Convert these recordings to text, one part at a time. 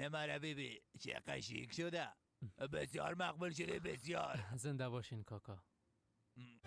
زن مرا ببین چه قشنگ شده، بسیار مقبول شده، بسیار. زنده باشین کاکا.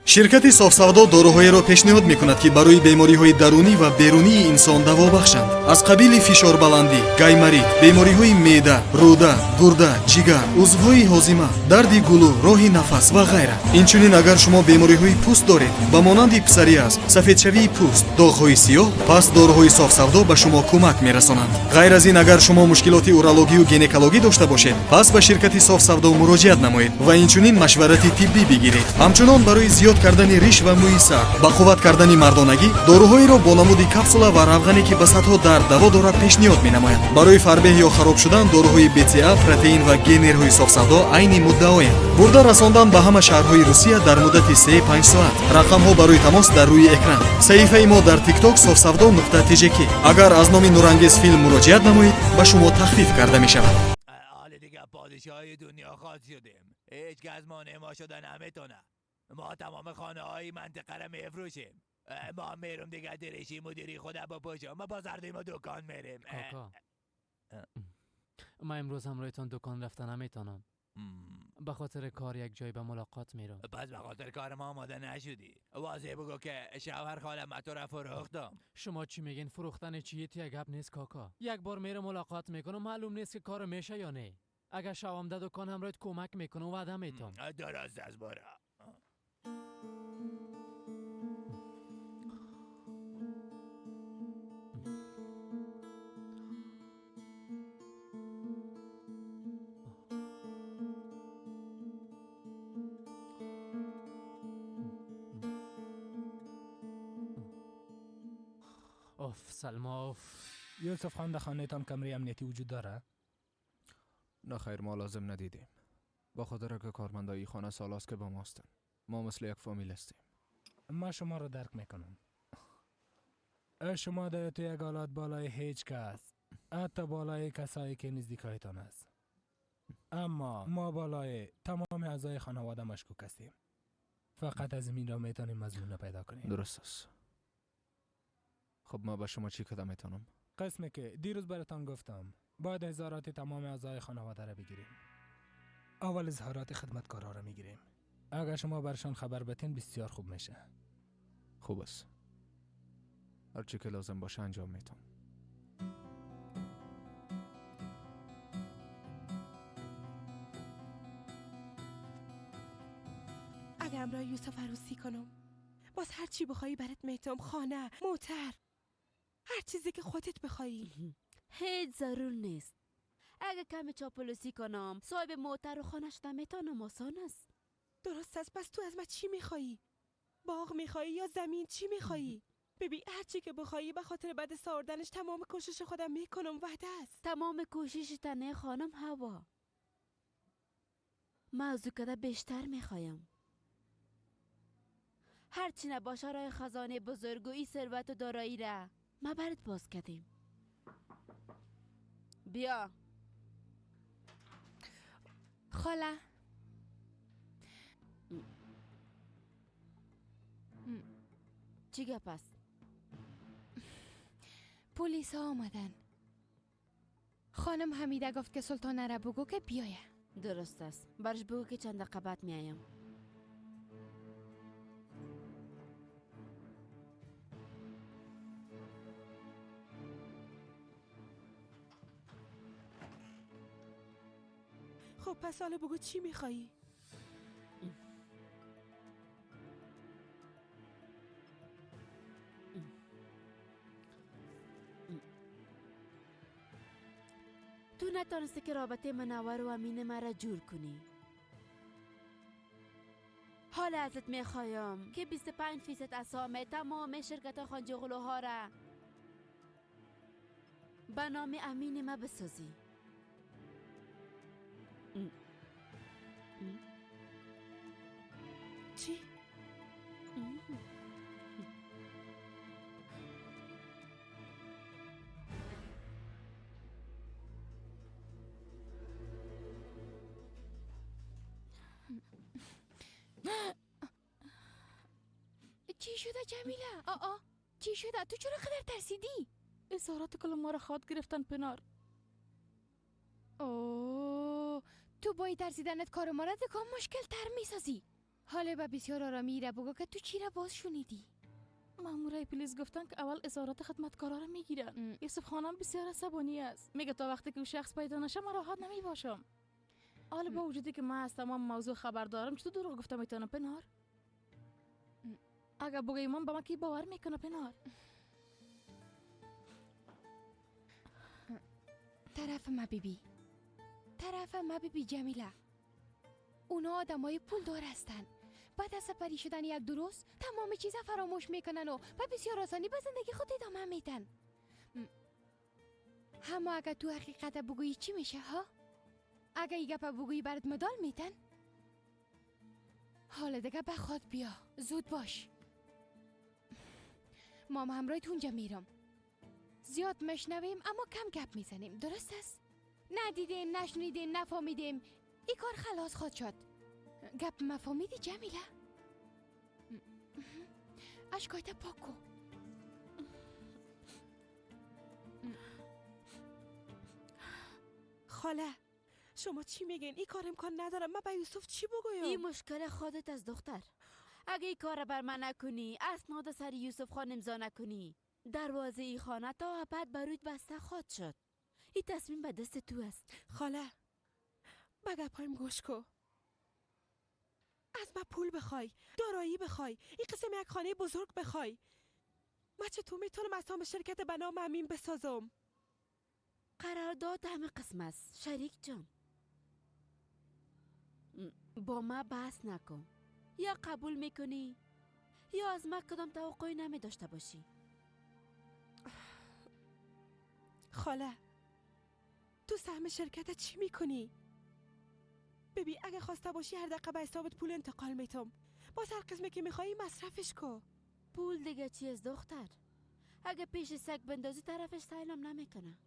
شرکت صاف‌سودا داروهایی را پیشنهاد می‌کند که برای بیماری‌های درونی و بیرونی انسان دوا بخشند. از قبیل فشار بلندی، گایماریت، بیماری‌های معده، روده، گرده، جگر، عضوهای هاضمه، درد گلو، راه نفس و غیره. اینچنین اگر شما بیماری‌های پوست دارید، به مانند پسوریاز، سفیدشوی پوست، داغ‌های سیاه، پس داروهای صاف‌سودا به شما کمک می‌رسانند. غیر از این اگر شما مشکلات اورولوژی و گینکولوژی داشته باشید، پس به شرکت صاف‌سودا مراجعت نمایید و اینچنین مشورت طبی بگیرید. همچنان برای زیاد کردن ریش و موی سر، با قوت کردن مردانگی، داروهایی را با نمود کپسولا و روغنی که به صدها درد دوا دارد پیشنهاد می‌نماید. برای فربه یا خراب شدن داروهای BCA، پروتئین و گینرهای صاف‌سودا عین مدعایند. برده رساندن به همه شهرهای روسیه در مدت 3-5 ساعت. رقم ها برای تماس در روی اکران. صحیفه ما در تیک تاک صاف‌سودا.tjk. اگر از نام نورانگیز فیلم مراجعت نمایید به شما تخفیف کرده می شود. حال دیگه پادشاه دنیا خواهد شدیم. هیچ کس مانع ما شده نمیتونه. ما تمام خانه های منطقه را میفروشیم. ما میرم دیگه دریشی مدیری خدا بپوشم. ما بازار و دکان میریم. کاکا ما امروز همراهتان دکان رفتن نمیتونم. به خاطر کار یک جای به ملاقات میرم. پس به خاطر کار ما آماده نشدی. واضح بگو که شوهر خاله ما تو را فروختم. شما چی میگین؟ فروختن چیه؟ یک گپ نیست کاکا. یک بار میرم ملاقات میکنم، معلوم نیست که کار میشه یا نه. اگر شوام در دکان همراهت کمک میکنم، وعده میتم. درست از برا. اوف سلما اوف. یوسف خان، در خانه تان کمره امنیتی وجود داره؟ نه خیر، ما لازم ندیدیم. با خاطر که کارمندای خانه سالاست که با ما هستن. ما مثل یک فامیل هستیم. ما شما را درک میکنم. شما در تو یک حالات بالای هیچ کس، حتی بالای کسایی که نزدیکایتان است. اما ما بالای تمام اعضای خانواده مشکوک هستیم. فقط از این را میتونیم مظنون پیدا کنیم. درست است. خب ما به شما چی کدام میتونم؟ قسمی که دیروز براتان گفتم، باید اظهارات تمام اعضای خانواده را بگیریم. اول اظهارات خدمتکارا را میگیریم. اگر شما برشان خبر بتین بسیار خوب میشه. خوب است. هرچی که لازم باشه انجام میتم. اگر امرای یوسف عروسی کنم، باز هر چی بخوایی برات میتم. خانه، موتر، هر چیزی که خودت بخوایی. هیچ ضرور نیست. اگه کمی چاپلوسی کنم صاحب موتر و خانه شده میتونم، آسان است. درست است. پس تو از من چی میخوایی؟ باغ میخوایی یا زمین؟ چی میخوایی؟ ببین هر چی که بخوایی به خاطر بعد ساردنش تمام کوشش خودم میکنم، وعده است. تمام کوشش تنه خانم هوا. من از او کده بیشتر میخوایم. هرچی نباشه رای خزانه بزرگ و ای ثروت و دارایی را ما برات باز کردیم. بیا خاله. چی گپ است؟ پلیس ها آمدن. خانم حمیده گفت که سلطانه را بگو که بیایه. درست است. برش بگو که چند دقیقه بعد میایم. خب پس حالا بگو چی میخوایی؟ تو نتانستی که رابطه منور و امین مرا جور کنی. حالا ازت میخوایم که 25% اسهام تمام شرکت خانجغلوها را به نام امین ما بسازی. چی؟ چی شده جمیله؟ آ چی شده؟ تو چرا قدر ترسیدی؟ اظهارات کل ما را خواد گرفتن پنار. اوه، تو با ترسیدنت کار ما را دکان مشکل تر میسازی. حالا به بسیار آرامی را بگو که تو چی را باز شنیدی؟ مامورای پلیس گفتن که اول اظهارات خدمتکارا را میگیرن. یوسف خانم بسیار عصبانی است. میگه تا وقتی که او شخص پیدا نشه من راحت نمیباشم. حالا با وجودی که من از تمام موضوع خبر دارم، چطور دروغ گفته میتونم پنار؟ اگر بگویم من به من کی باور میکنه پنار؟ طرف ما بیبی، طرف ما بیبی جمیله، اونا آدمای پولدار هستن. بعد از سپری شدن یک درست تمام چیزا فراموش میکنن و به بسیار آسانی به زندگی خود ادامه میدن. اما اگر تو حقیقت بگویی چی میشه ها؟ اگر ای گپ بگویی برات مدال میدن؟ حالا دیگه به خود بیا، زود باش. ما همراه اونجا میرم. زیاد مشنویم اما کم گپ میزنیم، درست است؟ ندیدیم، نشنیدیم، نفهمیدیم، این کار خلاص خواهد شد. گپ مفهمیدی جمیله؟ اشکایت پاک کو. خاله شما چی میگین؟ این کار امکان نداره. من به یوسف چی بگویم؟ این مشکل خودت از دختر. اگه این کار بر من نکنی، اسناد سر یوسف خان امضا نکنی، دروازه ای خانه تا ابد برویت بسته خواهد شد. این تصمیم به دست تو است. خاله به گپایم گوش کو. از من پول بخوای، دارایی بخوای، این قسم یک خانه بزرگ بخوای، من چطور میتونم اسهام شرکت به نام امین بسازم؟ قرارداد همه قسم است شریک جان. با ما بحث نکن. یا قبول میکنی یا از ما کدام توقعی نمی داشته باشی. خاله تو سهم شرکت چی میکنی؟ ببین اگه خواسته باشی هر دقیقه به حسابت پول انتقال میتم. باز هر قسمی که میخوایی مصرفش کو. پول دیگه چی از دختر؟ اگه پیش سگ بندازی طرفش سیلم نمیکنه.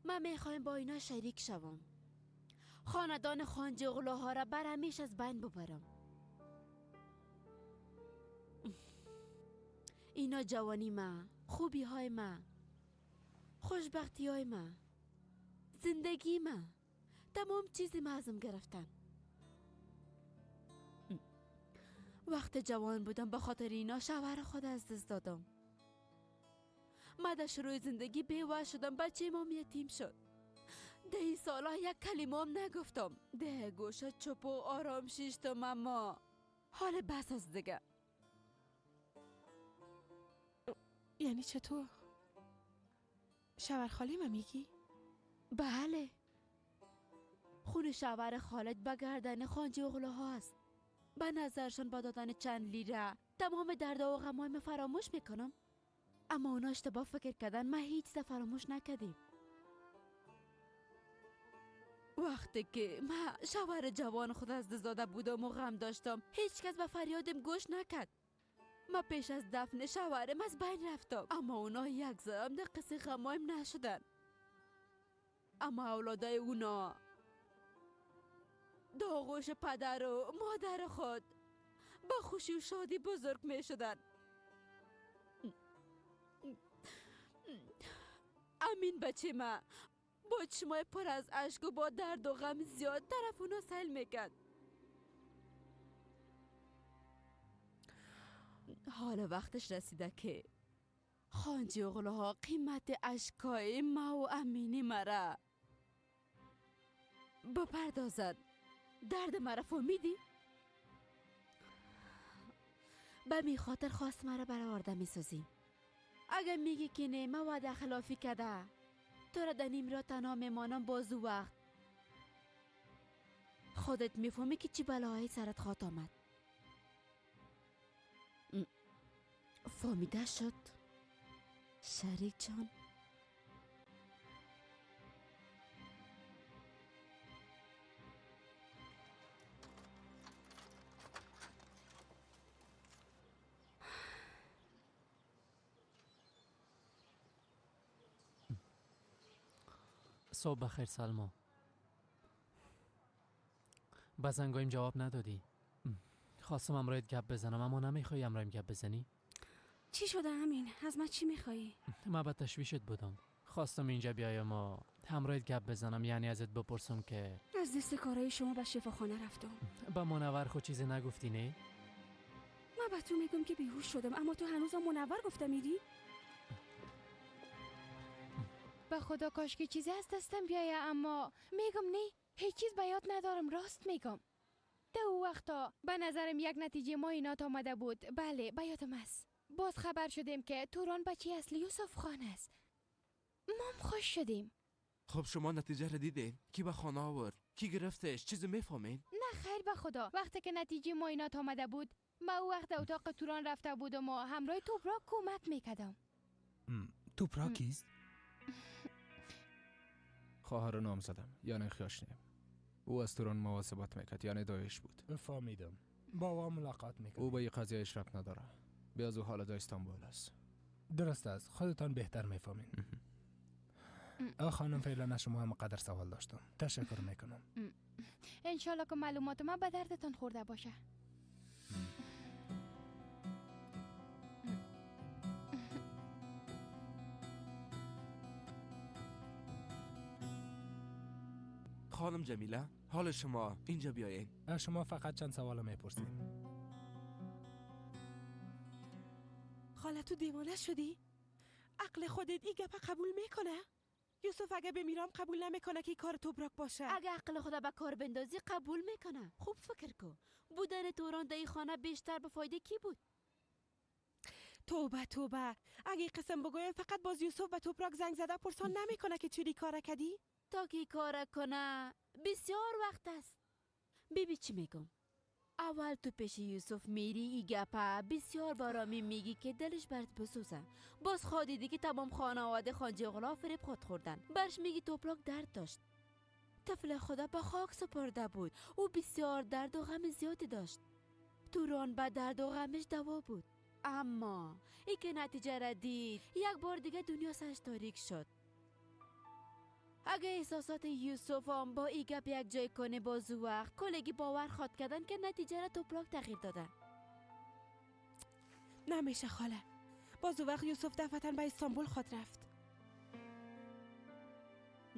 من میخوایم با اینا شریک شوم. خاندان خانجی اغلوها را بر همیش از بین ببرم. اینا جوانی ما، خوبی های ما، خوشبختی های ما، زندگی ما، تمام چیزی ما ازم گرفتن. وقت جوان بودم به خاطر اینا شوهر خود از دست دادم. ما در شروع زندگی بیوه شدم، بچه مام یتیم شد. ده این سالا یک کلمه هم نگفتم. ده گوشه چپ و آرام شیشتم، اما حال بس از دیگه. یعنی چطور؟ شوهر خالی ما میگی؟ بله. خون شوهر خالد به گردن خانجی اغلوها است. به نظرشان با دادن چند لیره تمام درد و غمایم فراموش میکنم. اما اونا اشتباه فکر کردن. من هیچ چیز فراموش نکردیم. وقتی که من شوهر جوان خود از دست داده بودم و غم داشتم، هیچ کس به فریادم گوش نکرد. من پیش از دفن شوهرم از بین رفتم، اما اونا یک ذره در قصه غمایم نشدن. اما اولادای اونا داغوش پدر و مادر خود با خوشی و شادی بزرگ می شدن. امین بچه ما با چشمای پر از اشک و با درد و غم زیاد طرف اونا سیل میکرد. حالا وقتش رسیده که خانجی اغلوها قیمت اشکای ما و امینی مرا بپردازد. درد مرا فهمیدی؟ به می خاطر خواست مرا برآورده میسازی. اگر میگی که نه ما وعده خلافی کرده، تو را در نیم را تنها میمانم، باز وقت خودت میفهمی که چی بلاهایی سرت خواهد آمد. فهمیده شد شریک جان؟ صبح بخیر سلما. به زنگایم جواب ندادی. خواستم امرایت گپ بزنم اما نمیخوای امرایم گپ بزنی؟ چی شده امین؟ از من چی میخوایی؟ من به تشویشت بودم. خواستم اینجا بیایم و همراهت گپ بزنم، یعنی ازت بپرسم که از دست کارای شما به شفاخانه رفتم. به منور خود چیزی نگفتی نه؟ من به تو میگم که بیهوش شدم، اما تو هنوزم منور گفته میری؟ به خدا کاش که چیزی از دستم بیایه، اما میگم نه، هیچ چیز به یاد ندارم، راست میگم. ده او وقتا به نظرم یک نتیجه معاینات آمده بود. بله به یادم است. باز خبر شدیم که توران بچه اصلی یوسف خان است. ما هم خوش شدیم. خب شما نتیجه را دیدین؟ کی به خانه آورد؟ کی گرفتش؟ چیزی میفهمین؟ نه خیر به خدا، وقتی که نتیجه معاینات آمده بود ما او وقت اتاق توران رفته بودم و همراه توپراک کمک میکردم. توپراک کیست؟ خواهر نام زدم، یعنی خیاشنیم. او از توران مواظبت میکرد، یعنی دایش بود. فهمیدم. با او ملاقات میکنم. او به این قضیه اشراف نداره. بیاز او حالا در استانبول است. درست است، خودتان بهتر میفهمین. خانم فعلا شما هم قدر سوال داشتم. تشکر میکنم. انشالله که معلومات ما به دردتان خورده باشه. خانم جمیله، حال شما اینجا بیاین. شما فقط چند سوال میپرسید. خاله تو دیوانه شدی؟ عقل خودت این گپ قبول میکنه؟ یوسف اگه بمیرم قبول نمیکنه که کار توبراک باشه. اگه عقل خود به کار بندازی قبول میکنه. خوب فکر کن، بودن توران در این خانه بیشتر به فایده کی بود؟ توبه توبه، اگه قسم بگویم فقط باز یوسف به توپراک زنگ زده پرسان نمیکنه که چوری کار کردی؟ تا کی کار کنه بسیار وقت است. ببین چی میگم، اول تو پیش یوسف میری ای گپه بسیار بارامی میگی که دلش برات بسوزه. باز خواهی که تمام خانواده خانجی غلا فریب خود خوردن. برش میگی توپراک درد داشت، طفل خدا به خاک سپرده بود، او بسیار درد و غم زیادی داشت. توران به درد و غمش دوا بود، اما ای که نتیجه را دید یک بار دیگه دنیا سرش تاریک شد. اگه احساسات یوسف هم با ای گپ یک جای کنه، باز وقت کلگی باور خواد کردن که نتیجه را توپراک تغییر داده. نمیشه خاله، باز وقت یوسف دفعتاً به استانبول خواد رفت.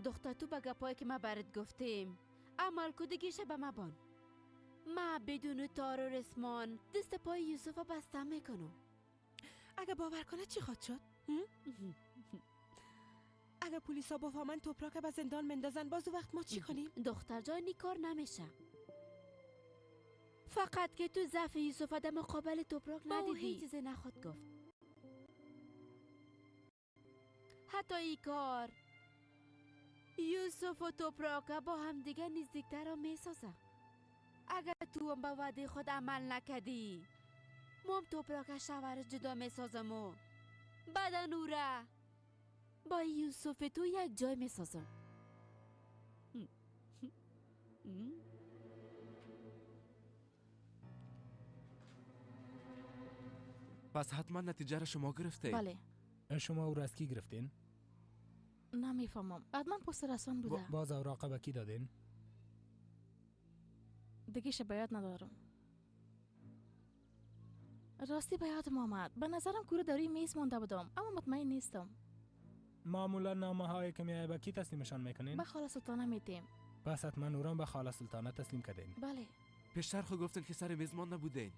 دختر تو به گپایی که ما برات گفتیم عمل کو دیگه به ما بان. ما بدون تار و رسمان دست پای یوسف بسته میکنم. اگه باور کنه چی خواد شد؟ اگه پلیسا بفهمن توپراک به زندان مندازن، باز وقت ما چی کنیم؟ دختر جان این کار نمیشه. فقط که تو ضعف یوسف در مقابل توپراک ندیدی. هیچ چیز نخواد گفت. حتی این کار یوسف و توپراک با هم دیگه نزدیکتر را میسازه. اگر تو هم به وعده خود عمل نکردی، ما هم توپراک شوهرش جدا میسازم و بعدا او را با یوسف تو یک جای میسازم. پس حتما نتیجه را شما گرفته؟ بله. شما او را از کی گرفتین؟ نمیفهمم، حتما پست رسان بوده. باز اوراق به کی دادین؟ دیگه به یاد ندارم. راستی به یادم آمد، به نظرم کوره داری میز مانده بودم، اما مطمئن نیستم. معمولا نامه هایی که میای به کی تسلیمشان میکنین؟ به خاله سلطانه میتیم. پس حتما اوران به خاله سلطانه تسلیم کردین؟ بله. پیشتر خو گفتن که سر میزمان نبودین.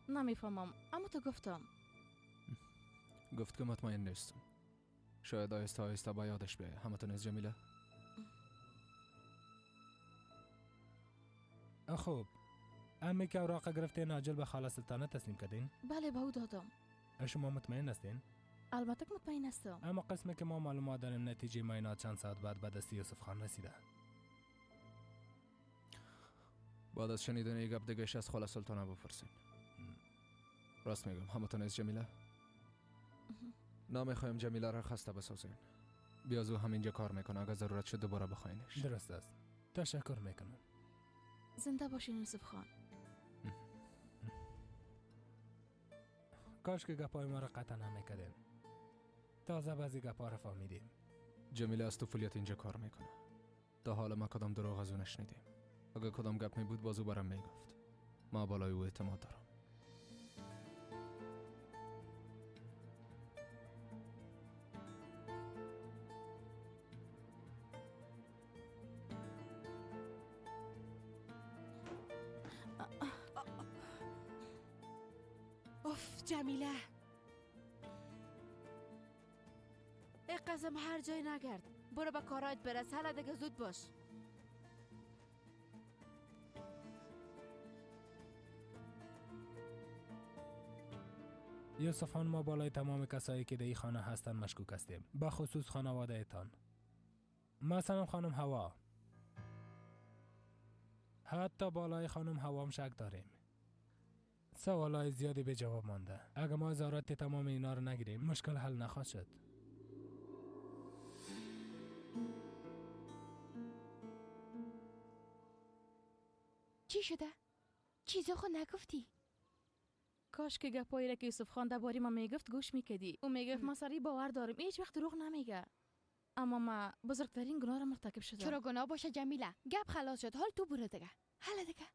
نمیفهمم، اما تو گفتم. گفت که مطمئن نیستم. شاید آهسته آهسته با یادش بیایه. همتون از جمیله؟ خب امی که اوراق گرفتین عاجل به خاله سلطانه تسلیم کردین؟ بله به او دادم. شما مطمئن هستین؟ البته که مطمئن هستم. اما قسمی که ما معلومات داریم نتیجه معاینات چند ساعت بعد به دست یوسف خان رسیده. بعد از شنیدن این گپ دیگه از خاله سلطانه بپرسین. راست میگم، همتون از جمیله؟ نمیخوایم جمیله را خسته بسازین. بیازو همینجا کار میکنه، اگه ضرورت شد دوباره بخواینش. درست است، تشکر میکنم. زنده باشین یوسف خان. کاش که گپای ما را قطع نمیکردیم. تازه بعضی گپا را فهمیدیم. جمیله از طفولیت اینجا کار میکنه. تا حالا ما کدام دروغ از او نشنیدیم. اگه کدام گپ می بود بازو برام میگفت. ما بالای او اعتماد دارم. اوف جمیله، ای قسم هر جای نگرد، برو به کارایت برس. حالا دیگه زود باش. یوسف خان، ما بالای تمام کسایی که در این خانه هستند مشکوک هستیم، به خصوص خانواده تان. مثلا خانم هوا، حتی بالای خانم هوا هم شک داریم. سوالای زیادی به جواب مانده. اگه ما اظهارات تمام اینا رو نگیریم مشکل حل نخواهد شد. چی شده؟ چیزا خو نگفتی؟ کاش که گپایی را که یوسف خان درباره ما میگفت گوش میکردی. او میگفت ما سری باور دارم، هیچ وقت دروغ نمیگه. اما ما بزرگترین گناه را مرتکب شدم. چرا گناه باشه جمیله؟ گپ خلاص شد، حال تو برو دیگه. حالا دیگه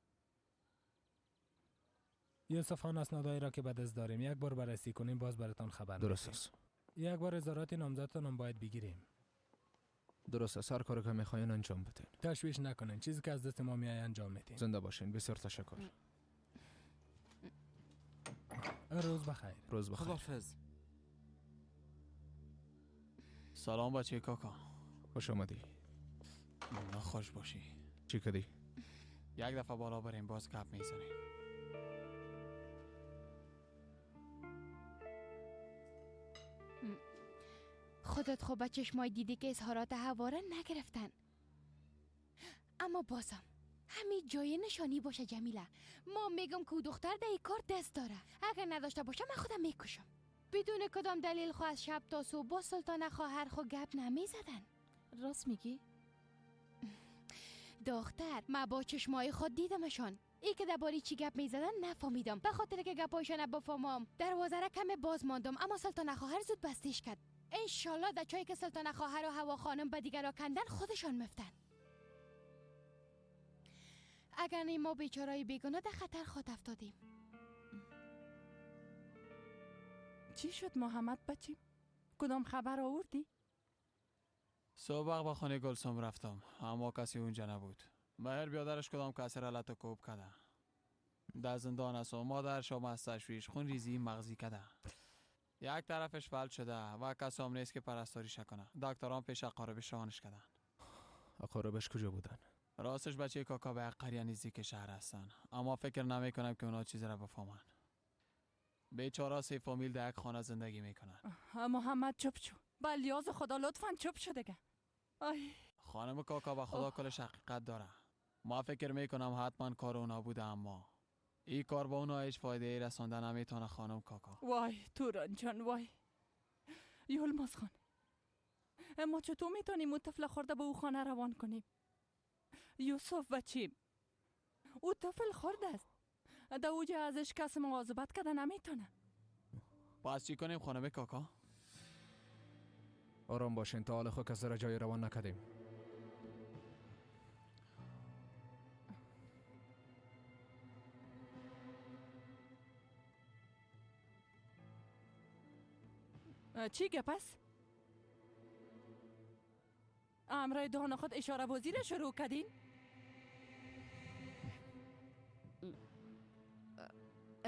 یوسف خان، اسنادایی را که به دست داریم یک بار بررسی کنیم، باز براتان خبر. درست است. یک بار اظهارات نامزدتان هم باید بگیریم. درست است، هر کاری که میخواین انجام بدین. تشویش نکنین، چیزی که از دست ما میآید انجام میدیم. زنده باشین، بسیار تشکر. روز بخیر. روز بخیر. خداحافظ. سلام بچه کاکا. خوش آمدی. خوش باشی. چی کردی؟ یک دفعه بالا بریم باز گپ میزنیم. خودت خب به چشمای دیدی که اظهارات هوا را نگرفتن. اما بازم همین جای نشانی باشه جمیله. ما میگم که دختر در این کار دست داره. اگر نداشته باشه من خودم میکشم. بدون کدام دلیل خو از شب تا صبح با سلطانه خواهر خو گپ نمیزدن. راست میگی؟ دختر، ما با چشمای خود دیدمشان. ای که درباره چی گپ میزدن نفهمیدم، به خاطر که گپایشان بفهمم دروازه را کم باز ماندم، اما سلطانه خواهر زود بستش کرد. انشالله در چایی که سلطانه خواهر و هوا خانم به دیگر را کندن خودشان مفتن. اگر نه ما بیچارای بیگناه در خطر خواهد افتادیم. چی شد محمد بچیم؟ کدام خبر آوردی؟ صبح به خانه گلسم رفتم، اما کسی اونجا نبود. مهر بیادرش کدام کسی را لط و کوب کرده. در زندان است و مادرش هم از تشویش خون ریزی مغزی کرده. یک طرفش فلج شده و کسی هم نیست که پرستاریش کنه. دکتران پیش اقاربش روانش کردن. اقاربش کجا بودن؟ راستش بچه کاکا به یک قریه نزدیک شهر هستن، اما فکر نمی کنم که اونا چیزی را بفهمن. بیچاره سه فامیل در یک خانه زندگی میکنن. محمد چپ شو، بلیاز خدا لطفا چپ شو دیگه. آی. خانم کاکا به خدا کلش حقیقت داره. ما فکر میکنم حتما کار اونا بوده، اما این کار با اونا هیچ فایده ای رسانده نمیتونه خانم کاکا. وای توران جان، وای یولماز خان، اما چطور میتونیم اون طفل خورده به او خانه روان کنیم؟ یوسف بچیم، او طفل خورده است، در اوج ازش کس مواظبت کرده نمیتونه. پس چی کنیم خانم کاکا؟ آرام باشین، تا حال خود کسی را جای روان نکردیم. چی گپ است؟ امرای دهان خود اشاره بازی را شروع کردین؟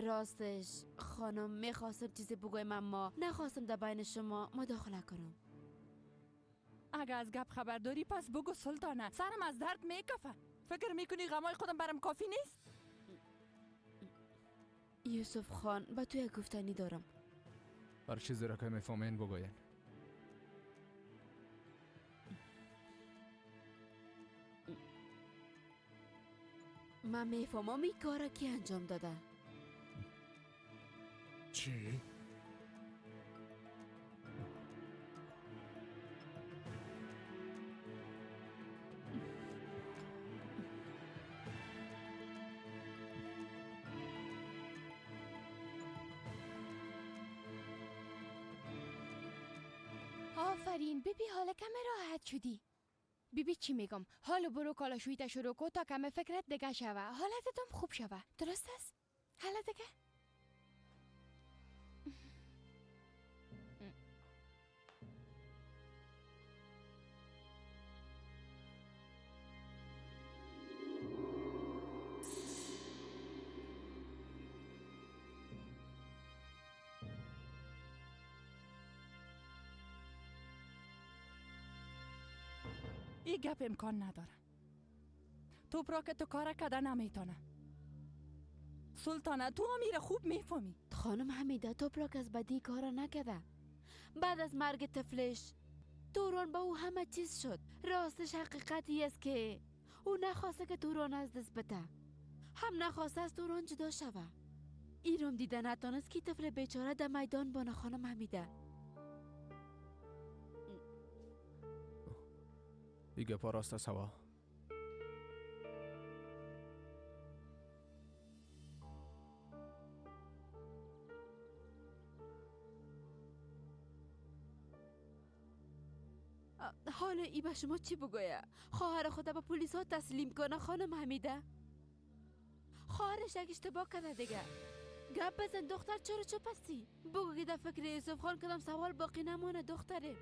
راستش خانم میخواستم چیزی بگویم، اما نخواستم در بین شما مداخله کنم. اگه از گپ خبر داری پس بگو سلطانه، سرم از درد میکفه. فکر میکنی غمای خودم برم کافی نیست؟ یوسف خان، با تو یک گفتنی دارم. هر چیزی را که میفهمین بگوین. من میفهمم این کار را کی انجام داده. چی؟ آفرین بیبی، حالا کم راحت شدی. بیبی چی میگم؟ حالا برو کالاشویت شروع کو تا کم فکرت دیگه شوه، حالتتم خوب شوه. درست است؟ حالا دیگه این گپ امکان نداره. توپراک تو کار کده نمیتونه. سلطانه تو امیره خوب میفهمی. خانم حمیده توپراک از بدی کار نکده. بعد از مرگ طفلش توران با او همه چیز شد. راستش حقیقتی است که او نخواسته که توران از دست بده، هم نخواسته از توران جدا شوه. ایرم دیده نتانست که طفل بیچاره در میدان بانه. خانم حمیده ای گپا راست است هوا. حالا ای به شما چی بگویه؟ خواهر خود به پلیس ها تسلیم کنه خانم حمیده؟ خواهرش یک اشتباه کرده دیگه. گپ بزن دختر، چرا چپ هستی؟ بگو که در فکر یوسف خان کدام سوال باقی نمانه دختره.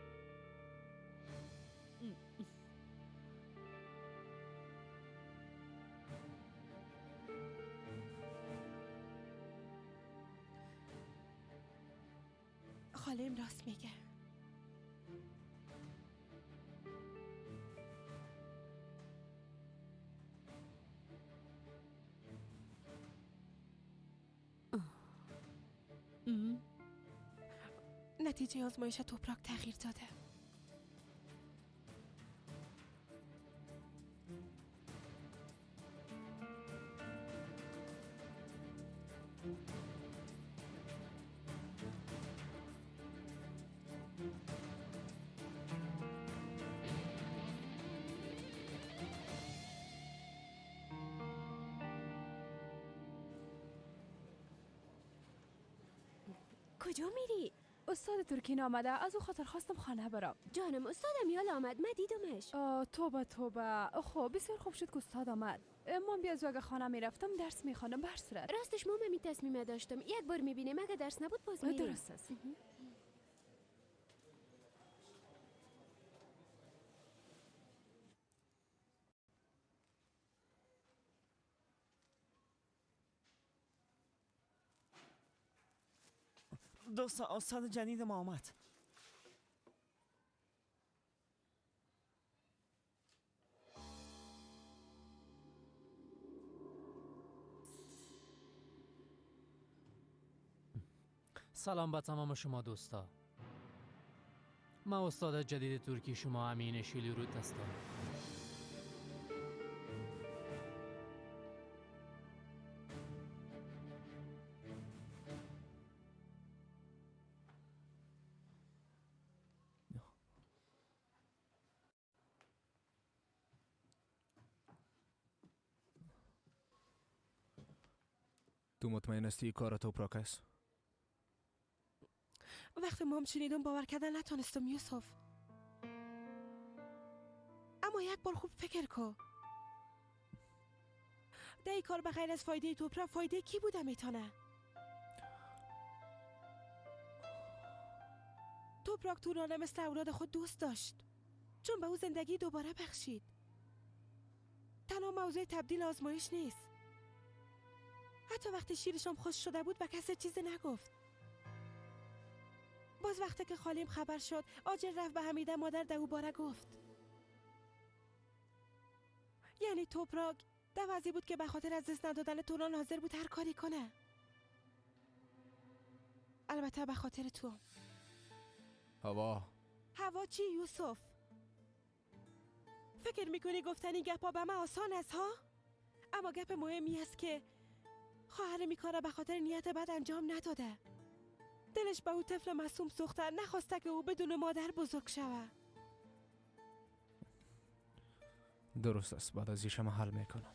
خالم راست میگه. نتیجه آزمایش توپراک تغییر داده. کجا میری؟ استاد ترکین آمده، از او خاطر خواستم خانه برم. جانم استادم یال آمد، من دیدمش. توبه توبه. خب بسیار خوب شد که استاد آمد. من بیا از اگه خانه میرفتم درس میخواندم. بر صورت راستش ما می تصمیم داشتم یک بار میبینیم، اگه درس نبود باز میریم. درست است. دوستان استاد جدید ما آمد. سلام به تمام شما دوستا. من استاد جدید ترکی شما امین شیلیروت هستم. تو مطمئن هستی کار توپراک است؟ وقتی مام شنیدم باور کردن نتونستم یوسف. اما یک بار خوب فکر کن. در این کار به غیر از فایده توپراک فایده کی بوده میتونه؟ توپراک تورانه مثل اولاد خود دوست داشت، چون به او زندگی دوباره بخشید. تنها موضوع تبدیل آزمایش نیست. حتی وقتی شیرشم خوش شده بود به کسی چیزی نگفت. باز وقتی که خالیم خبر شد آجر رفت به حمیده مادر دوباره گفت. یعنی توپراک دوازی بود که به خاطر از دست ندادن توران حاضر بود هر کاری کنه. البته به خاطر تو. هوا. هوا چی یوسف؟ فکر میکنی گفتن این گپا به من آسان است ها؟ اما گپ مهمی است که خواهر میکارا به خاطر نیت بد انجام نداده. دلش به او طفل معصوم سوخته، نخواسته که او بدون مادر بزرگ شوه. درست است، بعد از ایشم حل میکنم.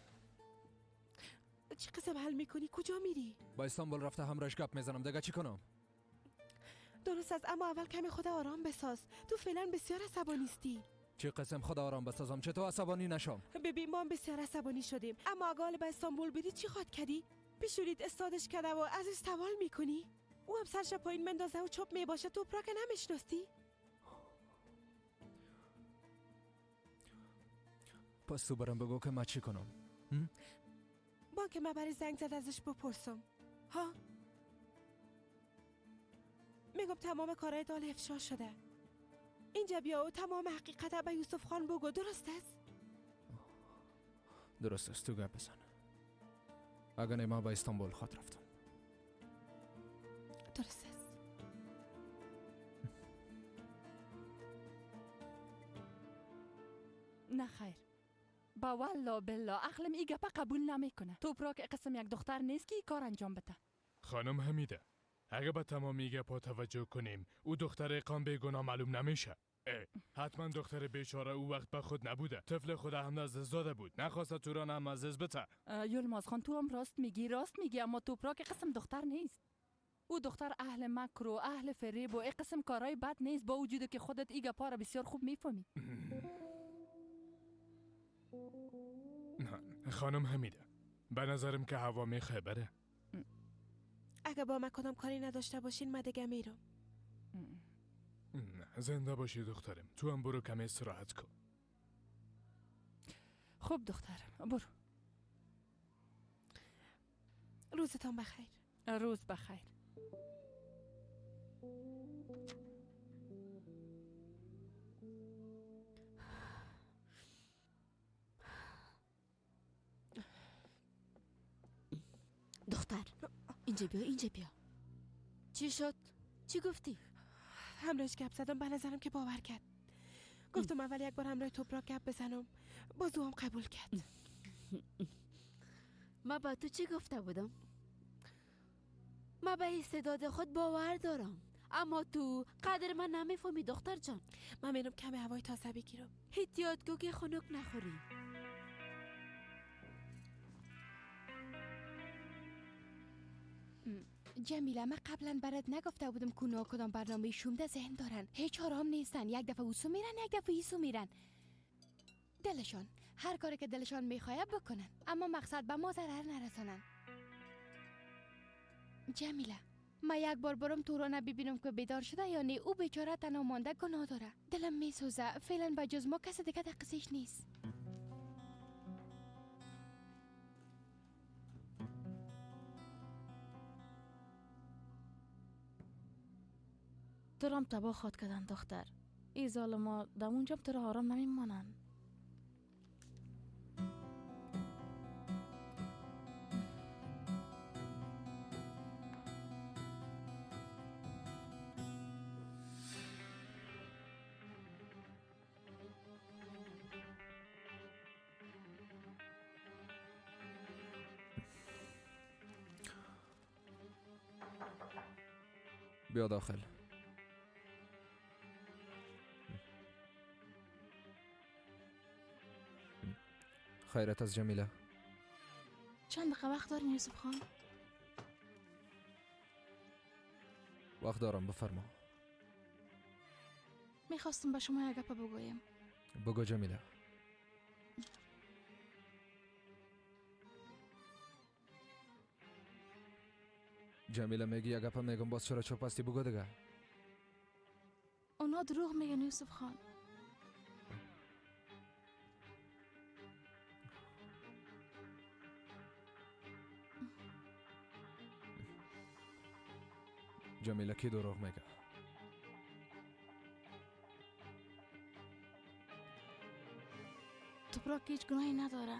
چی قسم حل میکنی؟ کجا میری؟ با استانبول رفته همراهش گپ میزنم دیگه، چی کنم؟ درست است، اما اول کمی خود آرام بساز. تو فعلا بسیار عصبانی هستی. چه قسم خود آرام بسازم؟ چطور عصبانی نشم؟ ببین ما بسیار عصبانی شدیم، اما اگه به استانبول بری چی خواد کردی؟ پیشورید استادش کرده و ازش سوال میکنی؟ او هم سرش پایین مندازه و چپ میباشه. توپراک نمیشناسی؟ پس تو برام بگو که من چی کنم؟ با که من برای زنگ زد ازش بپرسم ها؟ میگم تمام کارهای دال افشا شده. اینجا بیا و تمام حقیقت به یوسف خان بگو، درست است؟ درست است، تو گپ بزن. اگر نه ما به استانبول خواهد رفتم. درست است. نه خیر، با والله بالله عقلم ای گپه قبول نمیکنه. توپراک قسم یک دختر نیست که ای کار انجام بده. خانم حمیده، اگه به تمامی گپا توجه کنیم او دختر قام بیگناه معلوم نمیشه. حتما دختر بیچاره او وقت به خود نبوده، طفل خود هم از دست داده بود، نخواسته توران هم از دست بده. یلماز خان تو هم راست میگی، راست میگی، اما توپراک قسم دختر نیست. او دختر اهل مکر و اهل فریب و ای قسم کارهای بد نیست، با وجود که خودت ای گپا را بسیار خوب میفهمی. نه خانم حمیده، به نظرم که هوا میخواه بره. اگه با من کدام کاری نداشته باشین من دیگه میرم. زنده باشی دخترم، تو هم برو کمی استراحت کن. خوب دخترم، برو. روزتان بخیر. روز بخیر. دختر اینجا بیا، اینجا بیا. چی شد؟ چی گفتی؟ همراهش گپ زدم، به نظرم که باور کرد. گفتم اول یک بار همراه توپراک گپ بزنم، باز او هم قبول کرد. ما با تو چی گفته بودم؟ ما به استعداد خود باور دارم، اما تو قدر من نمیفهمی دختر جان. من میرم کمی هوای تازه بگیرم. احتیاط کو که خنک نخوری. جمیله، من قبلا برات نگفته بودم که اونا کدام برنامه شوم در ذهن دارن. هیچ آرام نیستن، یک دفعه اوسو میرن، یک دفعه ایسو میرن. دلشان هر کاری که دلشان میخواد بکنن، اما مقصد به ما ضرر نرسانن. جمیله، من یک بار برم تورانه ببینم که بیدار شده یا نه. او بیچاره تنها مانده، گناه داره. دلم میسوزه، فعلا به جز ما کس دیگه در قصهش نیست. تو را هم تباه خواد کردن دختر. ای ظالما در اونجا تو را آرام نمیمانند. بیا داخل. خیرت از جمیله. چند دقیقه وقت دارین یوسف خان؟ وقت دارم، بفرما. میخواستم به شما یک گپ بگویم. بگو جمیله. جمیله میگی یک گپ میگم، باز چرا چپ هستی؟ بگو دیگه. اونا دروغ میگن یوسف خان. جمیله کی دروغ میگه؟ توپراک هیچ گناهی نداره.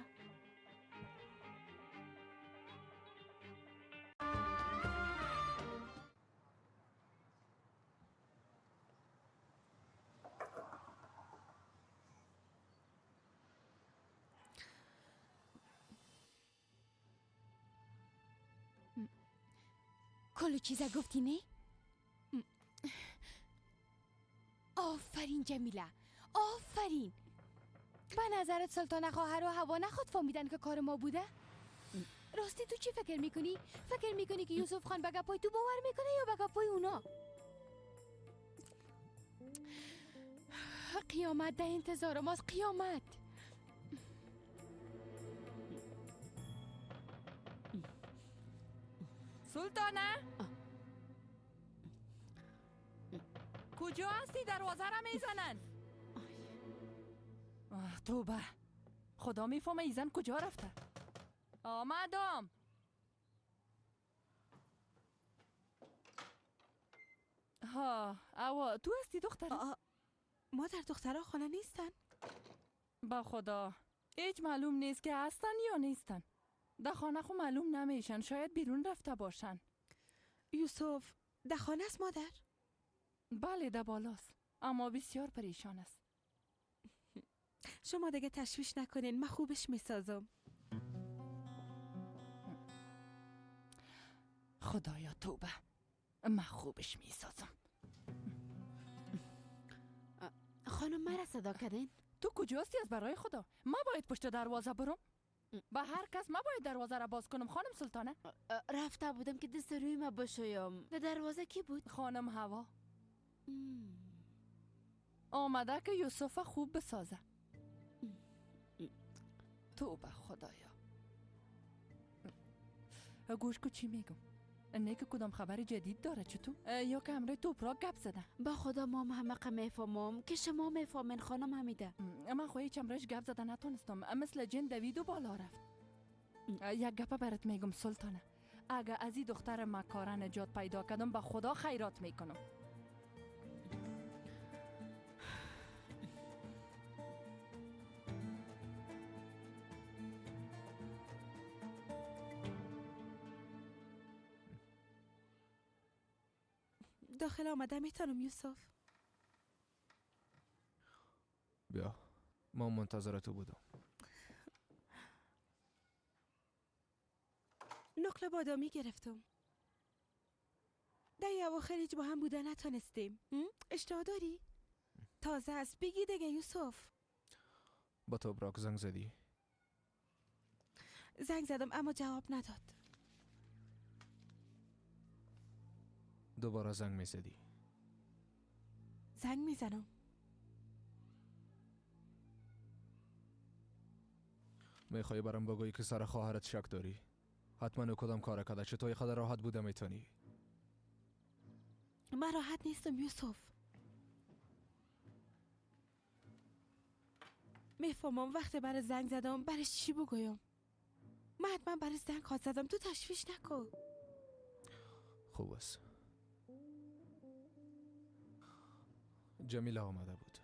کل چیزا گفتی نه؟ آفرین جمیله، آفرین. به نظرت سلطانه خواهر و هوا نخواد فهمیدن که کار ما بوده؟ راستی تو چی فکر میکنی؟ فکر میکنی که یوسف خان به گپای تو باور میکنه یا به گپای اونا؟ قیامت در انتظار ماست، قیامت. سلطانه کجا هستی؟ دروازه را میزنن. توبه، خدا میفهمه ای زن کجا رفته. آمدم. ها، اوا تو هستی دختر؟ مادر دخترها خانه نیستن؟ با خدا هیچ معلوم نیست که هستن یا نیستن. در خانه خو معلوم نمیشن، شاید بیرون رفته باشن. یوسف در خانه است مادر؟ بله در بالاست، اما بسیار پریشان است. شما دیگه تشویش نکنین، من خوبش میسازم. خدایا توبه، من خوبش میسازم. خانم مرا صدا کردین؟ تو کجاستی از برای خدا؟ ما باید پشت دروازه برم؟ به هر کس ما باید دروازه را باز کنم خانم سلطانه. رفته بودم که دست روی ما بشویم. در دروازه کی بود؟ خانم هوا. آمده که یوسف خوب بسازه. توبه خدایا. گوش کو چی میگم. نه که کدام خبر جدید داره چطور؟ یا که همراه توپراک گپ زده؟ با خدا مام همه میفهمم که شما میفهمین خانم حمیده. من خو هیچ همراهش گپ زده نتونستم، مثل جن دوید و بالا رفت. یک گپ برات میگم سلطانه، اگه از این دختر مکاره نجات پیدا کردم به خدا خیرات میکنم. داخل آمده میتونم یوسف؟ بیا، ما منتظر تو بودم. نقل بادامی گرفتم. در اواخر هیچ با هم بوده نتانستیم. اشتها داری؟ تازه است، بگی دیگه یوسف. با توبراک زنگ زدی؟ زنگ زدم اما جواب نداد. دوباره زنگ میزدی؟ زنگ میزنم. میخوای برام بگویی که سر خواهرت شک داری؟ حتما او کدام کار کرده چطور خود راحت بوده میتونی؟ من راحت نیستم یوسف. میفهمم وقتی برای زنگ زدم برش چی بگویم. من حتما برای زنگ خواد زدم، تو تشویش نکن. خوب است. جمیله آمده بود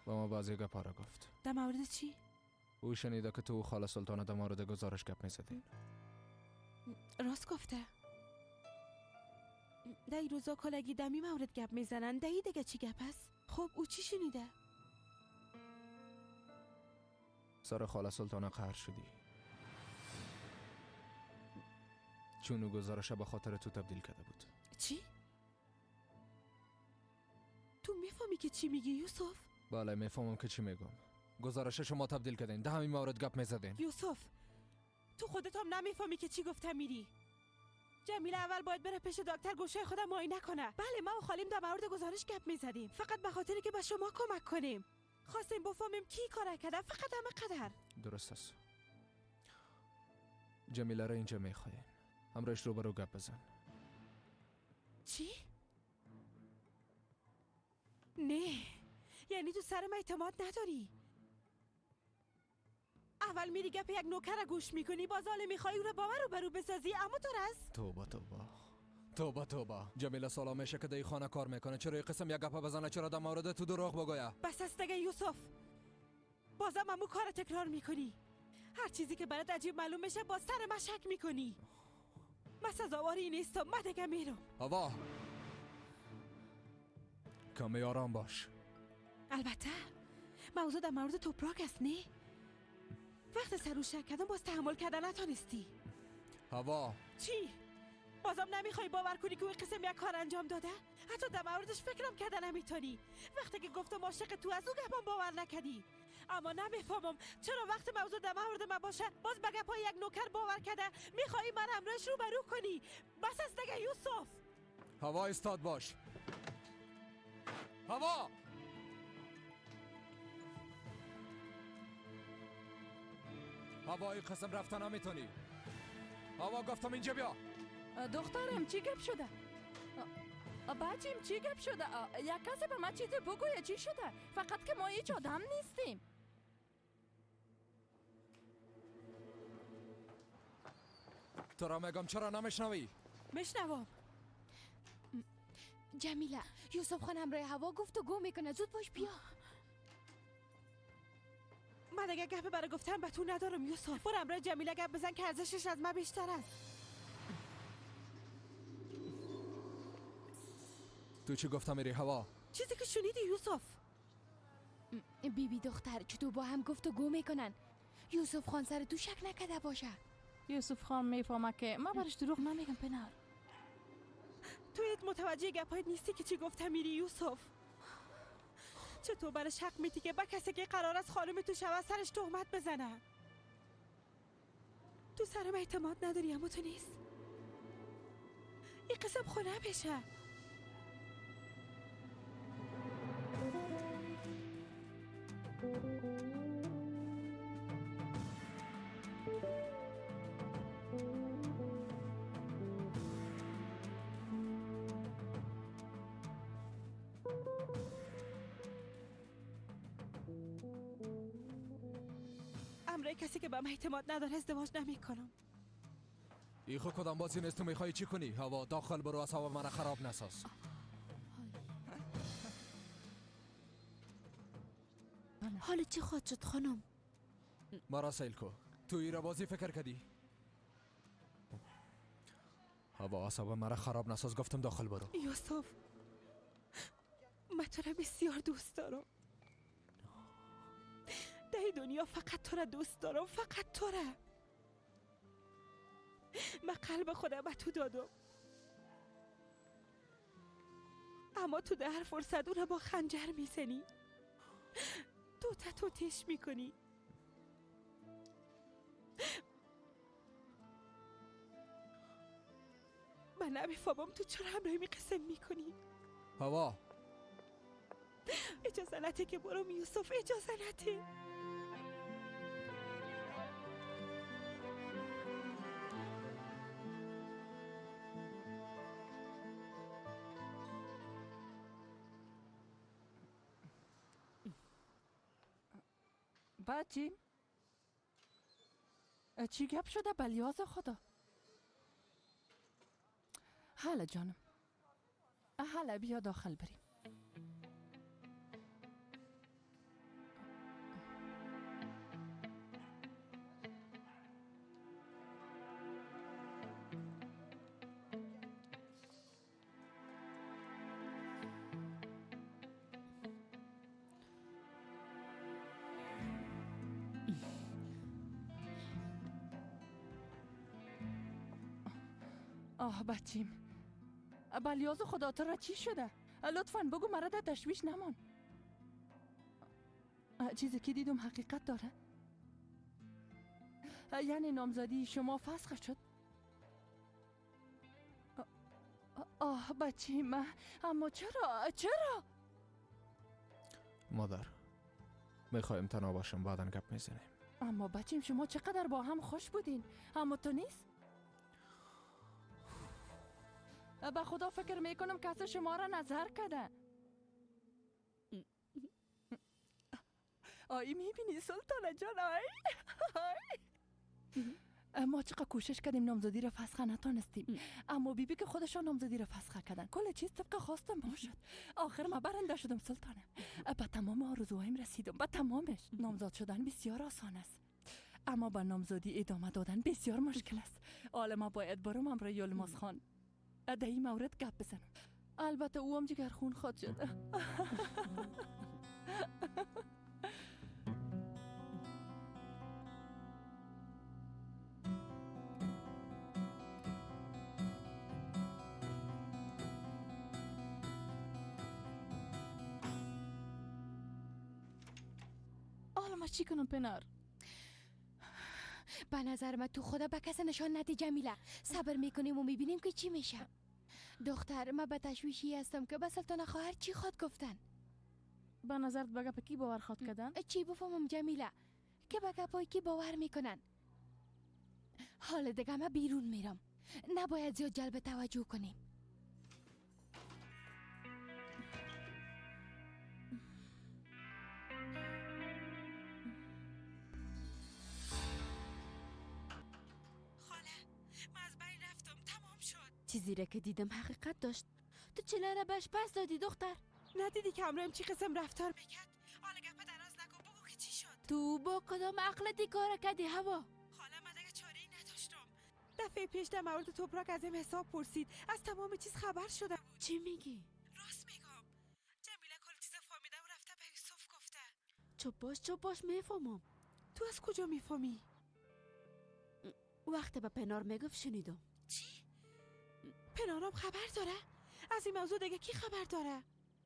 با ما بعضی گپا را گفت. در مورد چی؟ او شنیده که تو و خاله سلطانه در مورد گزارش گپ میزدین. راست گفته. در این روزا کلگی دمی مورد گپ میزنن، در این دیگه چی گپ است؟ خب او چی شنیده؟ سر خاله سلطانه قهر شدی چون او گزارش به خاطر تو تبدیل کرده بود. چی؟ تو میفهمی که چی میگی یوسف؟ بله میفهمم که چی میگم. گزارش شما تبدیل کردین، ده همین مورد گپ میزدین. یوسف تو خودت هم نمیفهمی که چی گفتم میری. جمیله اول باید بره پیش دکتر گوشه خودم معاینه کنه. بله ما و خالیم در مورد گزارش گپ میزدیم، فقط به خاطر که به شما کمک کنیم. خواستیم بفهمیم کی کار کرده، فقط همه قدر. درست است. جمیله را اینجا میخوایم، همراهش روبرو گپ بزن. چی؟ نه یعنی تو سر من اعتماد نداری؟ اول میری گپ یک نوکر را گوش میکنی، باز حال میخوای او را با من روبرو بسازی، اما تو رس. توبه توبه توبه توبه. جمیله سالا میشه که در خانه کار میکنه، چرا قسم یک گپ بزنه؟ چرا در مورد تو دروغ بگویه؟ بس است دیگه یوسف، بازم همون کار تکرار میکنی. هر چیزی که برات عجیب معلوم میشه با سر من شک میکنی. من سزاواری نیستم، من دیگه میرم. هوا کمی آرام باش. البته موضوع در مورد توپراک است نه؟ وقت سر شک کردم باز تحمل کردن نتانستی. هوا چی؟ بازم نمیخوای باور کنی که او قسم یک کار انجام داده؟ حتی در موردش فکرم کردن نمیتونی. وقتی که گفتم عاشق تو از او گپم باور نکردی. اما نمیفهمم چرا وقت موضوع در مورد من باشه باز به گپای یک نوکر باور کرده میخوای من همراهش رو برو کنی. بس است دیگه یوسف. هوا استاد باش. هوا هوای قسم رفتن نمیتونی. هوا گفتم اینجا بیا. دخترم چی گپ شده؟ بچیم چی گپ شده؟ یک کسی به من چیزی بگویه چی شده؟ فقط که ما هیچ آدم نیستیم. تو را میگم چرا نمیشنوی؟ میشنوم. جمیله، یوسف خان همراه هوا گفت و گو میکنه، زود باش بیا. من اگه گپ برای گفتن به تو ندارم یوسف. برو همراه جمیله گپ بزن که ارزشش از من بیشتر است. تو چی گفتم میری هوا؟ چیزی که شنیدی یوسف. بی بی دختر، چطور با هم گفت و گو میکنن؟ یوسف خان سر تو شک نکرده باشه. یوسف خان میفهمه که من برش دروغ نمیگم پنار. تو متوجه گپایت نیستی که چی گفتم میری یوسف. چطور برش حق میدی که با کسی که قرار است خانم تو شود سرش تهمت بزنه؟ تو سرم اعتماد نداری اما تو نیست. این قسم خونه بشه. امرای کسی که به من اعتماد نداره ازدواج نمی کنم. ای خو کدام بازی نیست، تو میخوای چی کنی؟ هوا داخل برو، از هوا من خراب نساز. حالا چی خواهد شد خانم؟ مرا سیل کو، تو ایرا بازی فکر کردی؟ هوا اعصاب مرا خراب نساز، گفتم داخل برو. یوسف، من تو را بسیار دوست دارم. در دنیا فقط تو را دوست دارم، فقط تو را. من قلب خودم به تو دادم، اما تو در هر فرصت اون را با خنجر میزنی، تو تش میکنی. من نمیفهمم تو چرا همراه می قسم میکنی. هوا اجازه نده که برم یوسف، اجازه نده. بچیم چی گپ شده بلیاز خدا؟ حالا جانم، حالا بیا داخل بریم. آه بچیم، بلیاز خدا تو را چی شده؟ لطفاً بگو مرا در تشویش نمان. چیزی که دیدم حقیقت داره؟ یعنی نامزدی شما فسخ شد؟ آه بچیم، اما چرا؟ چرا؟ مادر، میخوایم تنها باشم، بعدا گپ میزنیم. اما بچیم شما چقدر با هم خوش بودین، اما تو نیست؟ به خدا فکر میکنم کسی شما را نظر کرده. آی میبینی سلطانه جان؟ آی ما چقدر کوشش کردیم نامزدی را فسخ نتانستیم، اما بیبی که خودشان نامزدی را فسخ کردن، کل چیز طبق خواست ما شد. آخر ما برنده شدم سلطانه، به تمام آرزوهایم رسیدم، به تمامش. نامزد شدن بسیار آسان است، اما به نامزدی ادامه دادن بسیار مشکل است. حالا ما باید برم همراه یلماز خان در این مورد گپ بزنم. البته او هم جگرخون خواد شده. حالا ما چی کنم پنار؟ به نظر من تو خدا به کس نشان ندی جمیله. صبر میکنیم و میبینیم که چی میشه. دختر، من به تشویشی هستم که به سلطان خواهر چی خواد گفتن. به نظرت به گپ کی باور خواد کردن؟ چی بفهمم جمیله که به گپای کی باور میکنن؟ حال دیگه من بیرون میرم، نباید زیاد جلب توجه کنیم. چیزی را که دیدم حقیقت داشت. تو چله را بهش پس دادی دختر؟ ندیدی که همراهیم چی قسم رفتار میکرد؟ حالا گپ دراز نکن، بگو که چی شد؟ تو با کدام عقلت این کار کردی هوا؟ خاله من دیگه چاره ای نداشتم. دفعه پیش در مورد توپراک از این حساب پرسید، از تمام چیز خبر شده بود. چی میگی؟ راست میگم. جمیله کل چیز فهمیده و رفته به یوسف گفته. چپ باش چپ باش، میفهمم. تو از کجا میفهمی؟ وقتی به پنار میگفت شنیدم. چی؟ پنارم خبر داره؟ از این موضوع دیگه کی خبر داره؟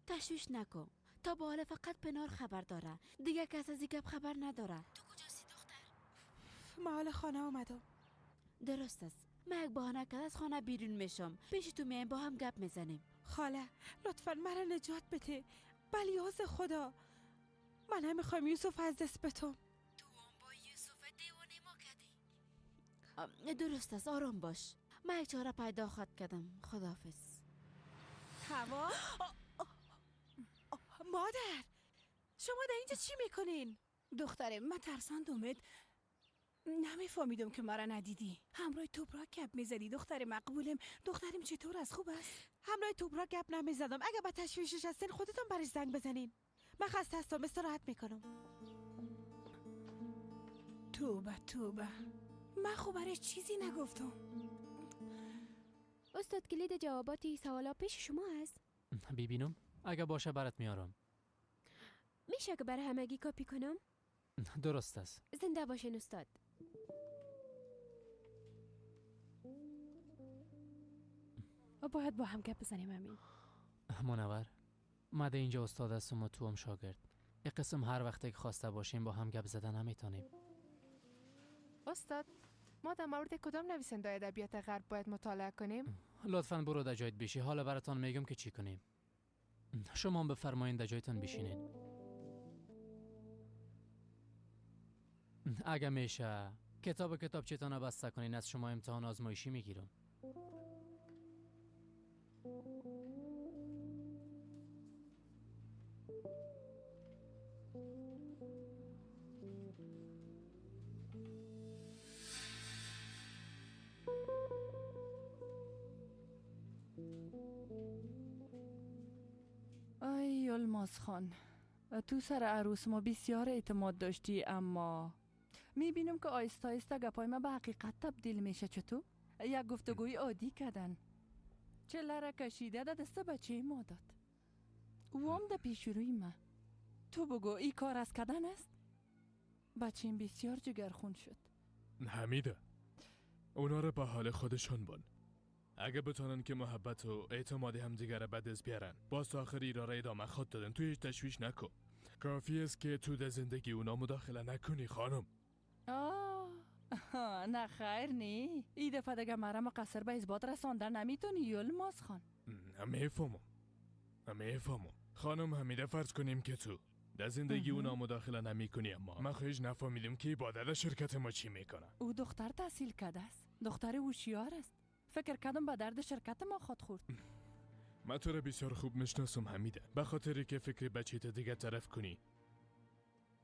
تشویش نکن، تا به حال فقط پنار خبر داره، دیگه کس از این گپ خبر نداره. تو کجاستی دختر؟ من حال خانه آمدم. درست است، من یک بهانه کرد از خانه بیرون میشم، پیش تو میایم با هم گپ میزنیم. خاله لطفا مرا نجات بده، بلیاز خدا من نمیخوایم یوسف از دست بتم. تو هم با یوسف دیوانه ما کردی. درست است، آرام باش، من یک چاره پیدا خواهد کردم. خداحافظ. هوا؟ مادر شما در اینجا چی میکنین؟ دختره من ترساندمت، نمیفهمیدم که مرا ندیدی. همراه توپراک گپ میزدی دختر مقبولم. دخترم چطور است؟ خوب است؟ همراه توپراک گپ نمیزدم. اگه به تشویشش هستین خودتون برش زنگ بزنین. من خسته هستم، استراحت میکنم. توبه توبه، من خب برش چیزی نگفتم. استاد کلید جوابات این سوالا پیش شما است؟ ببینم اگه باشه برات میارم. میشه که برای همگی کپی کنم؟ درست است. زنده باشین استاد. باید با هم گپ بزنیم امین. منور، ما در اینجا استاد هستم و تو هم شاگرد. یک قسم هر وقت که خواسته باشیم با هم گپ زدن نمیتونیم. استاد، ما در مورد کدام نویسنده ادبیات غرب باید مطالعه کنیم؟ لطفاً برو در جایت بشی، حالا براتان میگم که چی کنیم. شما هم بفرمایین در جایتان بشینین. اگه میشه کتاب کتابچه‌تان بسته کنین، از شما امتحان آزمایشی میگیرم. ای الماس خان، تو سر عروس ما بسیار اعتماد داشتی، اما میبینم که آیسته آیسته گپای ما به حقیقت تبدیل میشه. چطور؟ یک گفتگوی عادی کردن، چله را کشیده ده دست بچه ما داد، او هم ده پیش روی ما. تو بگو ای کار از کردن است؟ بچیم بسیار جگرخون شد. حمیده، اونا رو به حال خودشون بان. اگه بتونن که محبت و اعتماد همدیگه را به دست بیارن، باز تا آخر ایرا را ادامه خود دادن. تو هیچ تشویش نکن، کافی است که تو در زندگی اونا مداخله نکنی خانم. آه نه خیر نی، ای دفعه دیگه مرا مقصر به اثبات رساندن نمیتونی یلماز خان. میفهمم میفهمم خانم حمیده، فرض کنیم که تو در زندگی اونا مداخله نمی کنی، اما من خیلی نفهمیدم که باده در شرکت ما چی میکنه. او دختر تحصیل کرده است، دختر هوشیار است، فکر کردم به درد شرکت ما خواد خورد. من تو را بسیار خوب میشناسم حمیده، به خاطری که فکر بچه تا دیگه طرف کنی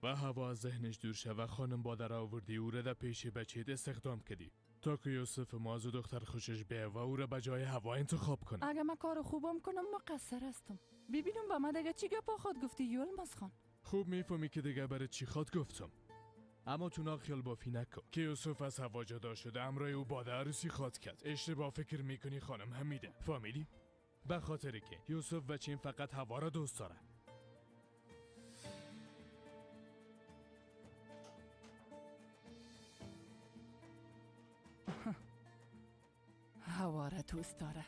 و هوا از ذهنش دور شه و خانم با در آوردی او را در پیش بچه استخدام کردی تا که یوسف ما از دختر خوشش بیه و او را به جای هوا انتخاب کنه. اگه من کار خوبم کنم مقصر هستم. ببینم به من دیگه چی گپا خواد گفتی یلماز خان. خوب میفهمی که دیگه برای چی خواد گفتم، اما تو ناخیال بافی نکن که یوسف از هوا جدا شده امرای او باده عروسی خواد کرد. اشتباه فکر میکنی خانم حمیده، فهمیدی؟ به خاطر که یوسف و چین فقط هوا را دوست داره. هوا را دوست داره.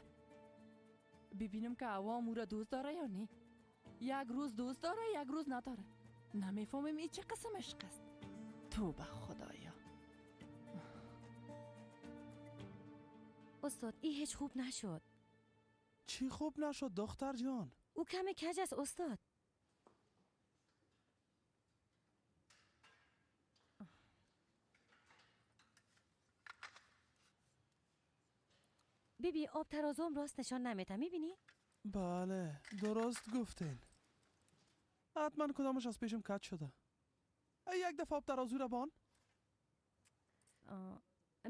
ببینم که هوا او را دوست داره یا نه. یک روز دوست داره یک روز نداره. نمیفهمم این چه قسم عشق است. توبه خدایا. استاد این هیچ خوب نشد. چی خوب نشد دختر جان؟ او کم کج است استاد. بیبی آب ترازوم راست نشان نمیده، میبینی؟ بله درست گفتین. حتما کدامش از پیشم کج شده. یک دفعه آب ترازو را بان.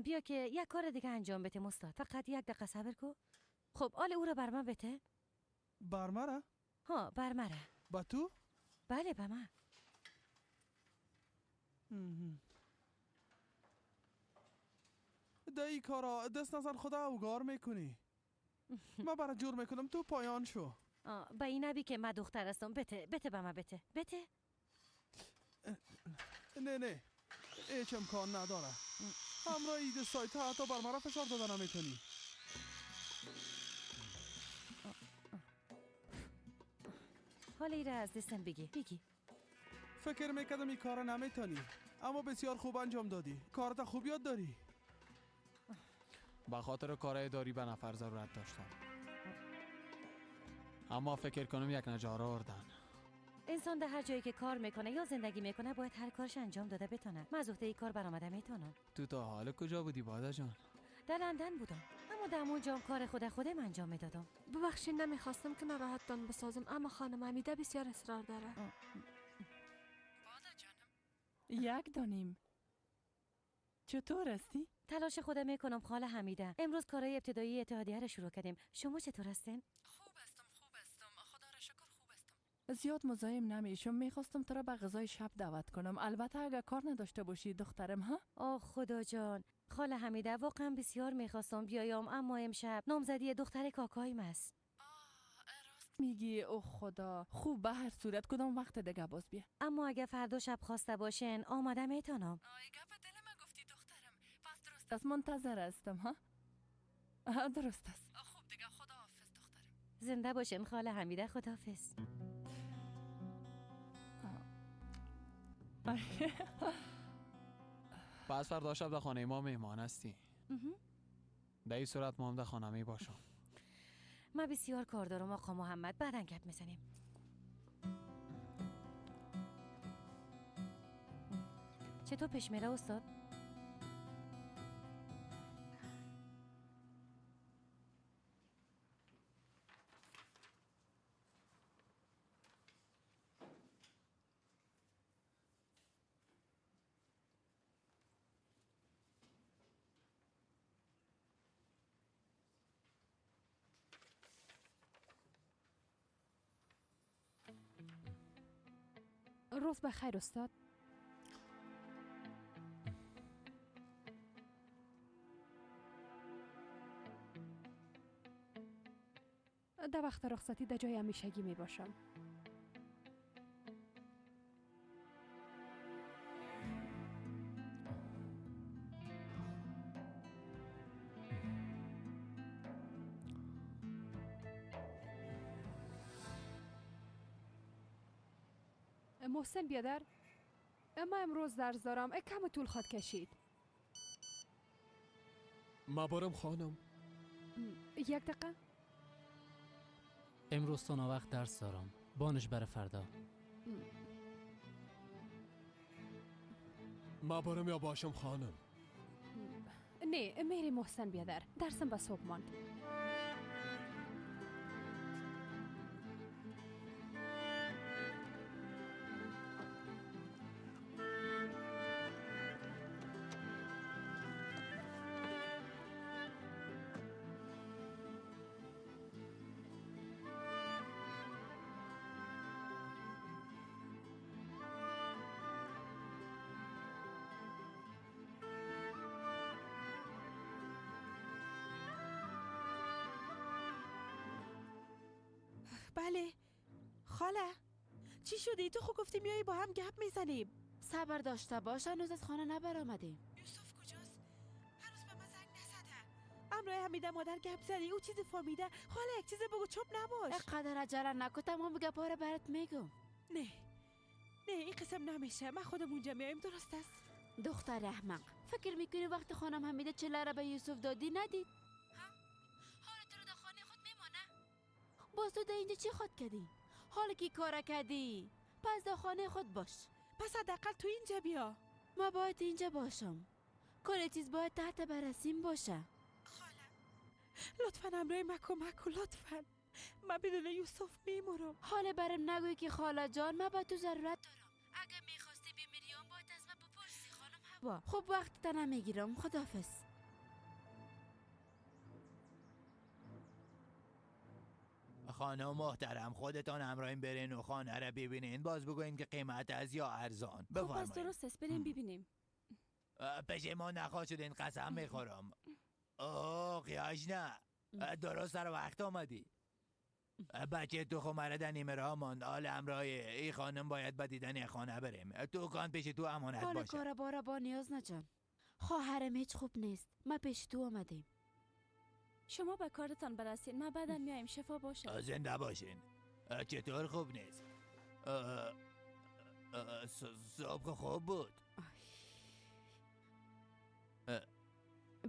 بیا که یک کار دیگه انجام بده استاد، فقط یک دقیقه صبر کو. خب آل او را بر من بده. بر مرا؟ ها بر مرا. با تو؟ بله به من. ده ای کارا دست نزن، خدا اوگار میکنی. من برای جور میکنم تو پایان شو. به این نبی که من دختر هستم. بته بته به من بته بته. نه نه هیچ امکان نداره. همراه اید سایت حتی بر مرا فشار داده نمیتونی. حالا ایره از دستم بگی بگی. فکر میکردم این کار نمیتونی، اما بسیار خوب انجام دادی. کارت خوب یاد داری. به خاطر کار اداری به نفر ضرورت داشتم، اما فکر کنم یک نجاره آوردن. انسان در هر جایی که کار میکنه یا زندگی میکنه باید هر کارش انجام داده بتونه. من از عهده کار برآمده میتونم. تو تا حالا کجا بودی بادا جان؟ در لندن بودم، اما در اونجا کار خودم انجام میدادم. ببخشید نمیخواستم که ناراحتتان بسازم، اما خانم حمیده بسیار اصرار داره. بادا جانم یک دانیم. چطور هستی؟ تلاش خودم میکنم خاله حمیده. امروز کارهای ابتدایی اتحادیه رو شروع کردیم. شما چطور هستین؟ خوب هستم خوب هستم، خدا را شکر خوب هستم. زیاد مزاحم نمیشم. میخواستم تو را به غذای شب دعوت کنم، البته اگر کار نداشته باشی دخترم. ها؟ آه خدا جان، خاله حمیده واقعا بسیار میخواستم بیایم، اما امشب نامزدی دختر کاکایم است. راست میگی؟ او خدا. خوب به هر صورت کدام وقت دیگه باز بیا. اما اگر فردا شب خواسته باشین آماده میتونم. درست است، منتظر هستم. ها درست است. خوب دیگه خداحافظ دخترم. زنده باشین خاله حمیده، خداحافظ. پس فردا شب در خانه ما مهمان هستی. در این صورت ما هم در خانه می باشم. من بسیار کار دارم آقا محمد، بعدا گپ میزنیم. چطور پیش میره استاد؟ روز بخیر استاد. در وقت رخصتی در جای همیشگی می باشم. محسن بیادر، اما امروز درس دارم، کم طول خواد کشید. ما برم خانم. یک دقیقه. امروز تا وقت درس دارم، بانش بر فردا. ما برم یا باشم خانم؟ نه میری محسن بیادر، درسم به صبح ماند. بله خاله، چی شدی؟ تو خود گفتی میایی با هم گپ میزنیم. صبر داشته باش، هنوز از خانه نبرآمدیم. یوسف کجاست؟ هنوز به من زنگ نزده. امرای حمیده مادر گپ زدی، او چیزی فهمیده. خاله یک چیز بگو، چوب نباش. اینقدر عجله نکن، تمام گپا رو برات میگم. نه نه این قسم نمیشه، من خودم اونجا میایم. درست است؟ دختر احمق، فکر میکنی وقتی خانم حمیده چله را به یوسف دادی ندید؟ باز تو در اینجا چی خود کردی؟ حالا کی کار کردی؟ پس در خانه خود باش. پس حداقل تو اینجا بیا. ما باید اینجا باشم. کل چیز باید تحت بررسیم باشه. خاله لطفا امرای من کمک کن، لطفا. من بدون یوسف میمورم. حالا برم نگوی که خاله جان من با تو ضرورت دارم. اگه میخواستی بمیریم باید از من بپرسی خانم هوا. خب وقت تا نمیگیرم، خداحافظ. خانم محترم خودتان همراهیم برین و خانه را ببینین، باز بگوین که قیمت از یا ارزان. بفرمایید. خب پس درست است، بریم ببینیم. پیش ما نخواهد شد، این قسم میخورم. اوه قیاش نه، درست سر وقت آمدی. بچه تو خمره در نیمه راه ماند. حال همراه ای خانم باید به دیدن خانه بریم. تو کان پیش تو امانت باشه. حال کار بارا با نیاز نجان، خواهرم هیچ خوب نیست، ما پیش تو آمدیم. شما به کارتان برسین، ما بعدا میایم. شفا باشه. زنده باشین. چطور خوب نیست؟ صبح خوب بود.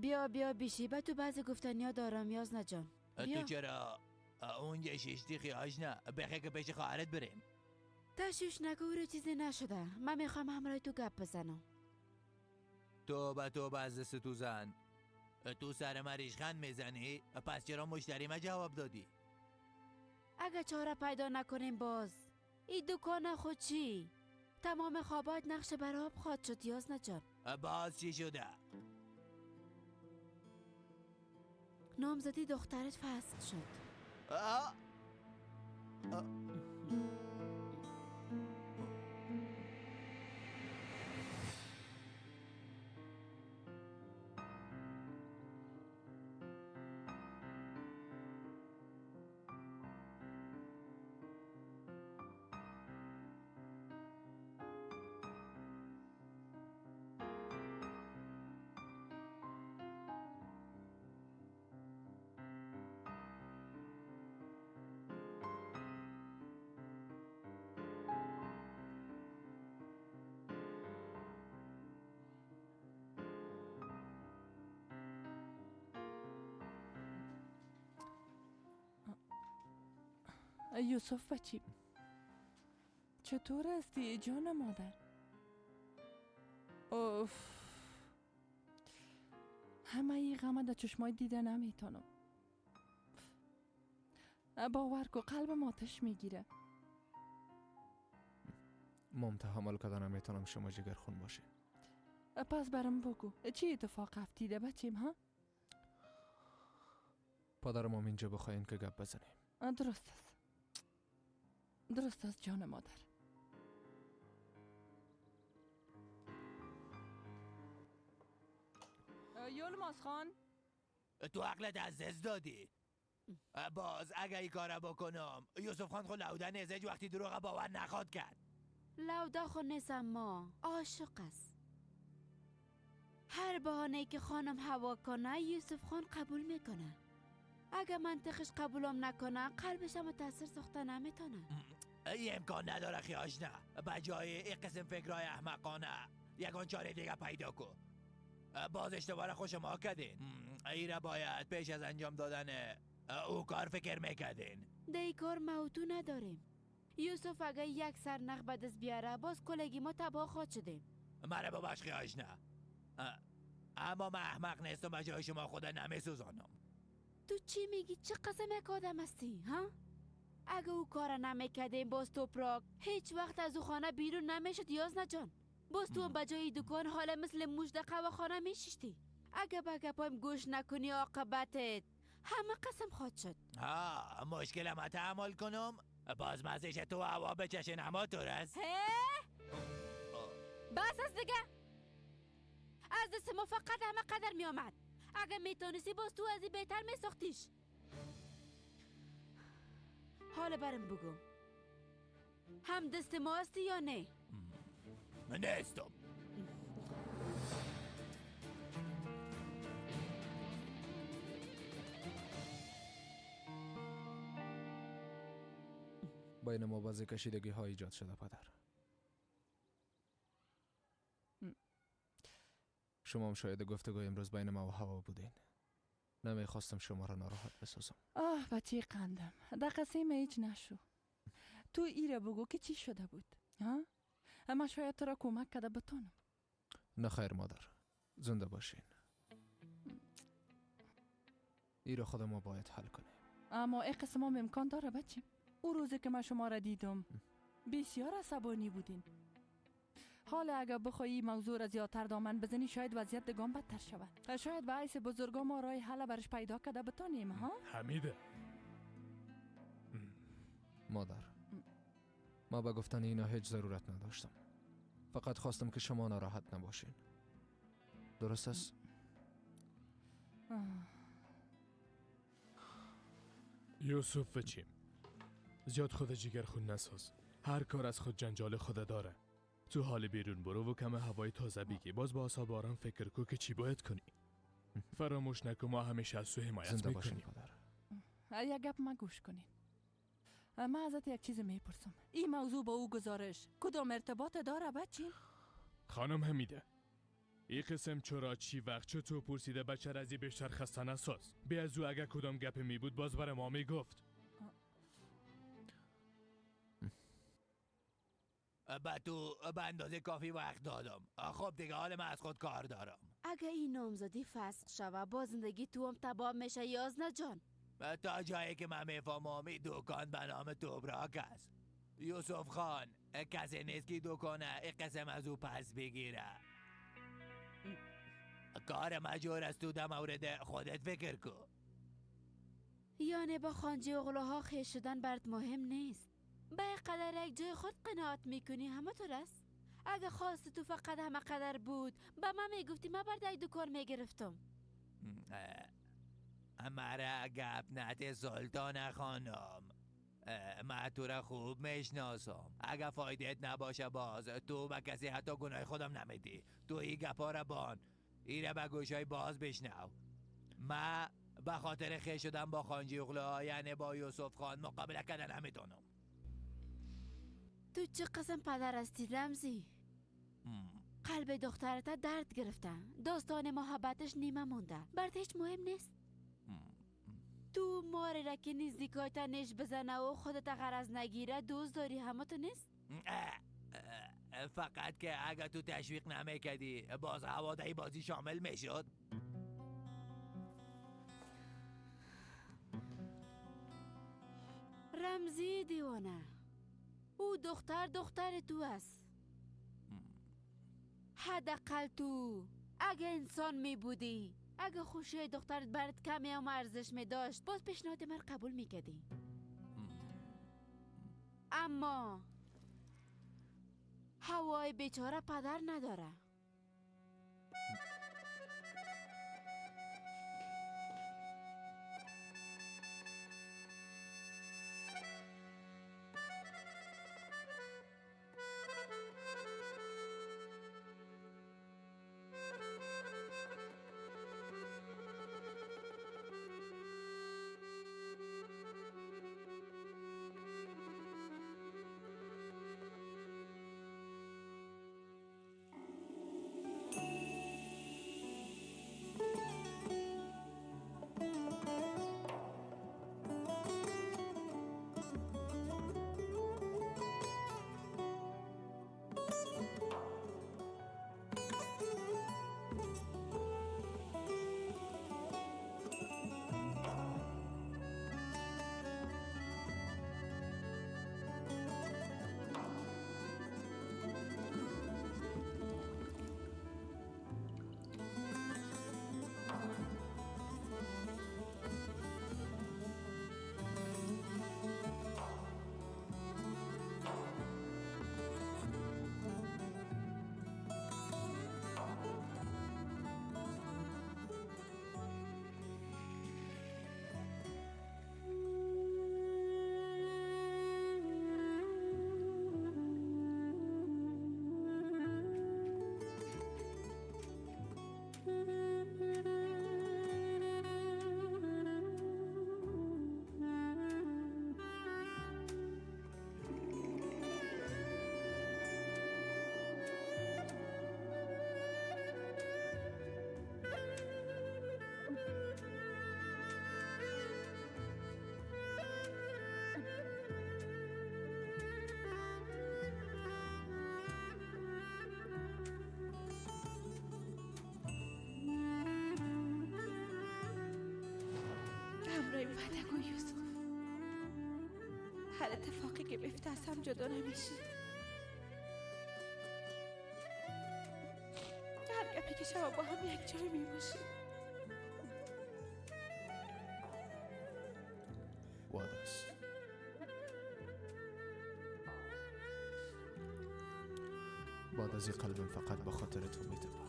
بیا بیا بیشی، به تو بعضی گفتنیا دارم یازنه جان. تو چرا اونجا ششتی خیاش نه؟ بخی که پیش خواهرت بریم. تشویش نکو، رو چیزی نشده. من میخوام همراه تو گپ بزنم. توبه توبه از دست تو زن. تو سر من ریشخند میزنی؟ پس چرا مشتری ما جواب دادی؟ اگه چاره پیدا نکنیم باز این دکان خود چی؟ تمام خوابات نقش بر آب خواهد شد یازنه جان. باز چی شده؟ نامزدی دخترت فسخ شد. یوسف بچی چطور هستی جان مادر؟ اوف همه این غم در چشمای دیده نمیتونم. باور کو قلبم آتش میگیره. مام تحمل کردن نمیتونم شما جگر خون باشه. پس برام بگو چی اتفاق افتیده بچیم ها؟ پدرم هم اینجا بخواین که گپ بزنیم. درست است، درست است جان مادر. یلماز خان تو عقلت از دست دادی. باز اگه این کاره بکنم یوسف خان خود لوده نیست، وقتی دروغ باور نخواد کرد. لوده خود نیست اما عاشق است. هر بهانه‌ای که خانم هوا کنه یوسف خان قبول میکنه. اگه منطقش قبولم نکنه قلبش هم متاثر ساخته نمیتونه. این امکان نداره خیاش نه. به جای این قسم فکرهای احمقانه یکان چاره دیگه پیدا کن. باز اشتباه خوش ما کردین. ایره باید پیش از انجام دادن او کار فکر میکردین. ده ای کار ما تو نداریم. یوسف اگه یک سر نخ به دست بیاره باز کلگی ما تباه خواهد شدیم. مرا ببخش خیاش نه، اما من احمق نیستم، به جای شما خدا نمیسوزانم. تو چی میگی؟ چه قسم یک آدم هستی ها؟ اگه او کار نمیکردیم باز توپراک هیچ وقت از او خانه بیرون نمیشد یازنه جان. باز تو هم به جای دکان حالا مثل موش در قهوه خانه میشیشتی. اگه به گپایم گوش نکنی عاقبتت همه قسم خواهد شد. ها مشکل ما تحمل کنم باز مزیش تو هوا بچشن اما تو رس. بس از دیگه، از دست ما فقط همه قدر میآمد. اگه میتونستی باز تو از این بهتر میساختیش. حالا برم بگو هم دست ما هستی یا نه؟ نیستم. بین ما بعضی کشیدگی ها ایجاد شده پدر. شما هم شاید گفتگوی امروز بین ما و هوا بودین. نمیخواستم شما را ناراحت بسازم. آه بچه قندم، در قصه ما هیچ نشو. تو ایره بگو که چی شده بود ها؟ اما شاید تو را کمک کرده بتانم. نه خیر مادر، زنده باشین. ایره خود ما باید حل کنیم. اما این قسم هم امکان داره بچه. او روزی که من شما را دیدم بسیار عصبانی بودین. حالا اگر بخوایی موضوع را زیادتر دامن بزنی شاید وضعیت دگان بدتر شود. شاید به حیث بزرگا ما راه حل برش پیدا کرده بتانیم ها؟ حمیده مادر، ما به گفتن اینا هیچ ضرورت نداشتم. فقط خواستم که شما ناراحت نباشین. درست است؟ یوسف بچیم، زیاد خود جگر خون نساز. هر کار از خود جنجال خود داره. تو حال بیرون برو و کم هوای تازه بگی. باز با اعصاب آرام فکر کو که چی باید کنی. فراموش نکن ما همیشه از تو حمایت میکنیم. یک گپ ما گوش کنین. من ازت یک چیز میپرسم. این موضوع با او گزارش کدام ارتباط داره بچین؟ خانم حمیده، این قسم چرا چی وقت چه تو پرسیده بچه رزی بیشتر خسته نساز. بی از او اگه کدام گپ می بود باز برای ما میگفت. به تو به اندازه کافی وقت دادم. خب دیگه حال من از خود کار دارم. اگه این نامزدی فسخ شوه با زندگی تو هم تباه میشه یازنه جان. تا جایی که من میفهمم این دکان به نام توبراک است. یوسف خان کسی نیست که دکانه این قسم از او پس بگیره. کار مجور است تو در مورد خودت فکر کن. یعنی با خانجی اغلوها خیش شدن برات مهم نیست. به قدر یک جای خود قناعت میکنی همه طور است. اگه خواست تو فقط همه قدر بود به من میگفتی من برد یک دکان میگرفتم. مرا گپ نده سلطان خانم. من تو را خوب میشناسم. اگه فایدت نباشه باز تو به کسی حتی گناه خودم نمیدی. تو این گپا را بان، ایره به گوشای باز بشنو. من به خاطر خیش شدم با خانجی اغلا یعنی با یوسف خان مقابله کردن نمیتونم. تو چه قسم پدر هستی رمزی؟ قلب دخترت درد گرفته. داستان محبتش نیمه مونده. برات هیچ مهم نیست. تو ماری را که نزدیکایت نش بزنه و خودت غرض نگیره دوست داری همه تو نیست؟ فقط که اگه تو تشویق نمیکردی باز هوادهی بازی شامل میشد. رمزی دیوانه، او دختر دختر تو است. حداقل تو اگه انسان می بودی، اگه خوشی دخترت برات کمی هم ارزش می داشت باز پیشنهاد من قبول می کردی. اما هوای بیچاره پدر نداره. یوسف، هر اتفاقی که بیفته از هم جدا نمیشی. هر گپی که شما با هم یک جای میباشیم. وعده است. بعد از این قلبم فقط به خاطر تو میتپه.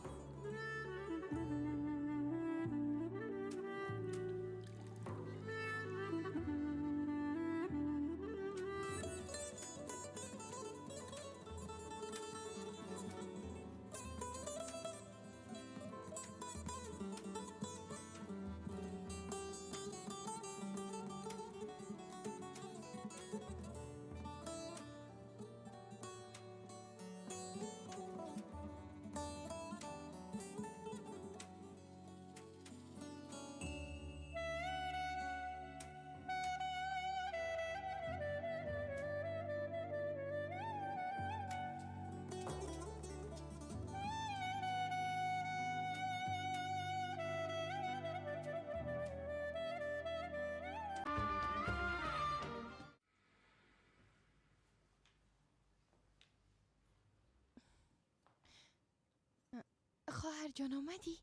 خواهر جان آمدی؟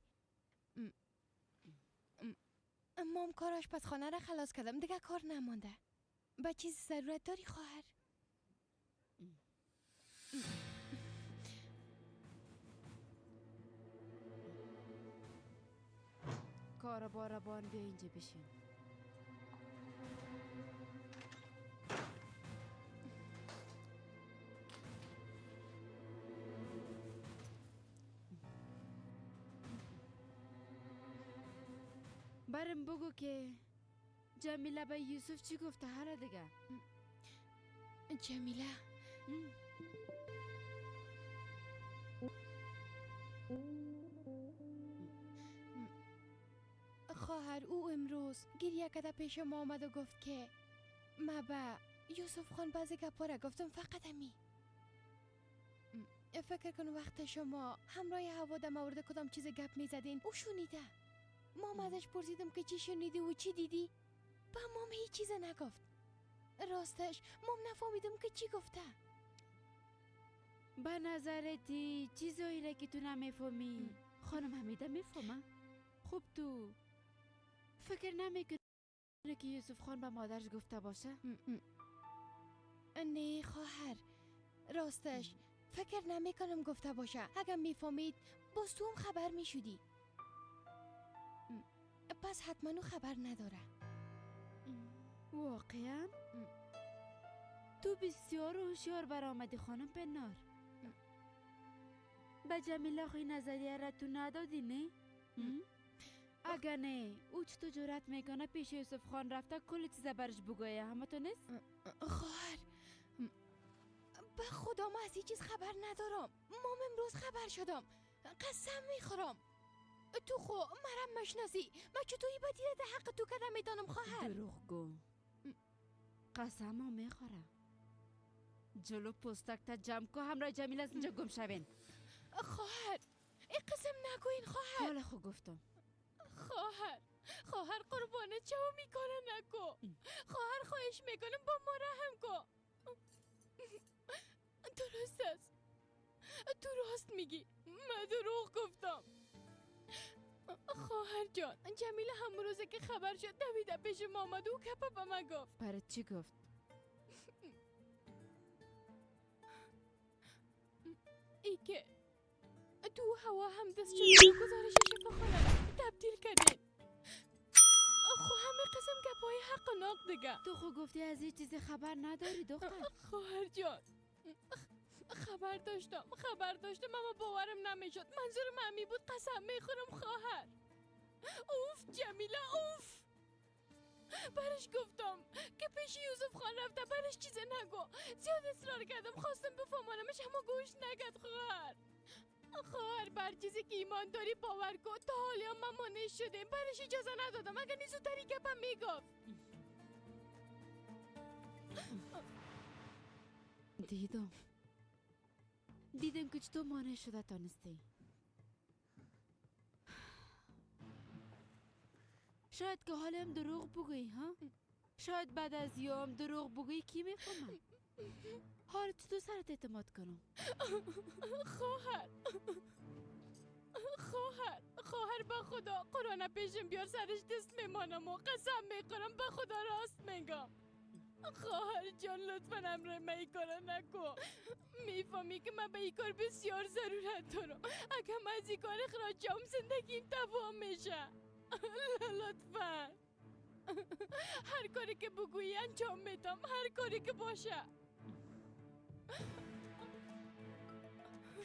مام کار آشپزخانه را خلاص کردم، دیگه کار نمانده. به چیز ضرورت داری خواهر؟ کار باربان بیا اینجا بشین. برم بگو که جمیله به یوسف چی گفته حالا دیگه؟ جمیله خواهر او امروز گریه کده پیش ما آمد و گفت که ما به یوسف خان بعضی گپا را گفتم، فقط همی. فکر کن وقت شما همراه هوا در مورد کدام چیز گپ میزدین او شنیده. مام ازش پرسیدم که چی شنیدی و چی دیدی؟ با مام هیچ چیز نگفت. راستش مام نفهمیدم که چی گفته. به نظرتی چیزایی را که تو نمیفهمی خانم حمیده میفهمه؟ خوب تو فکر نمیکنی که یوسف خان به مادرش گفته باشه؟ نه خواهر، راستش فکر نمیکنم گفته باشه. اگر میفهمید باز تو هم خبر میشدی. پس حتما او خبر نداره. واقعا؟ تو بسیار هوشیار برآمدی خانم پنار. به جمیله خوی نظریه را تو ندادی نه؟ اگه نه او چطور جرأت میکنه پیش یوسف خان رفته کل چیز برش بگویه؟ همه تو نیست؟ خواهر به خدا ما از هیچ چیز خبر ندارم. مام امروز خبر شدم، قسم میخورم. تو خو مرم مشناسی، ما چطوری بدی در حق تو کده میدانم خواهر؟ دروغ گو، قسم ها میخورم. جلو پستک تا جمع کو همراه جمیل از اینجا گم شوین. خواهر این قسم نگوین خواهر. حالا خو گفتم. خواهر خواهر قربانه چه میکنه نگو. خواهر خواهش میکنم با ما رحم کن. درست است، تو راست میگی، من دروغ گفتم. خواهر جان جمیله هم روزه که خبر شد دویده پیش ما آمد و کپه به من گفت. برای چی گفت؟ ای که تو هوا هم دست شد گزارش شفاخانه را تبدیل کردین. خو همه قسم گپای حق و ناق دیگه. تو خو گفتی از هیچ چیزی خبر نداری دختر. خواهر جان خبر داشتم، خبر داشتم اما باورم نمیشد. منظورم همی بود، قسم میخورم خواهر. اوف جمیله اوف. برش گفتم که پیش یوسف خان رفته، برش چیز نگو. زیاد اصرار کردم، خواستم بفهمانمش اما گوش نکرد خواهر. خواهر بر چیزی که ایمان داری باور کن. تا حالا ما مانع شدیم، برش اجازه ندادم. اگر نیزو تری گپم میگفت. دیدم که چطور مانع شده تانستی. شاید که حالم دروغ بگویی ها؟ شاید بعد از یام دروغ بگویی، کی میفهمم؟ حال تو سرت اعتماد کنم. خواهر خواهر خواهر به خدا قرآن پیشم بیار سرش دست میمانم و قسم میخورم به خدا راست میگم. خواهر جان لطفا همراه من این کار نکن. میفهمی که من به این کار بسیار ضرورت دارم. اگه من از این کار اخراج شوم زندگیم تباه میشه. لطفا هر کاری که بگویی انجام میدم، هر کاری که باشه.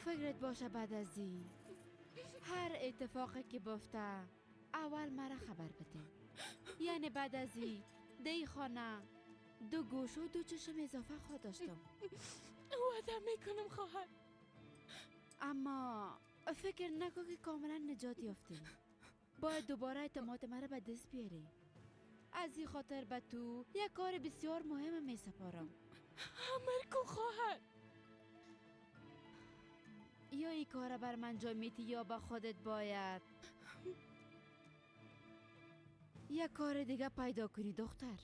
فکرت باشه بعد از این هر اتفاقی که بفته اول مرا خبر بده. یعنی بعد از این دی خانه 2 گوش و 2 چشم اضافه خواهد داشتم. وعده میکنم خواهر. اما فکر نکن که کاملا نجات یافتیم. باید دوباره اعتماد مرا به دست بیاری. از این خاطر به تو یک کار بسیار مهم می سپارم. امر کن خواهر. یا این کار بر من جای میتی یا به خودت باید یک کار دیگه پیدا کنی دختر.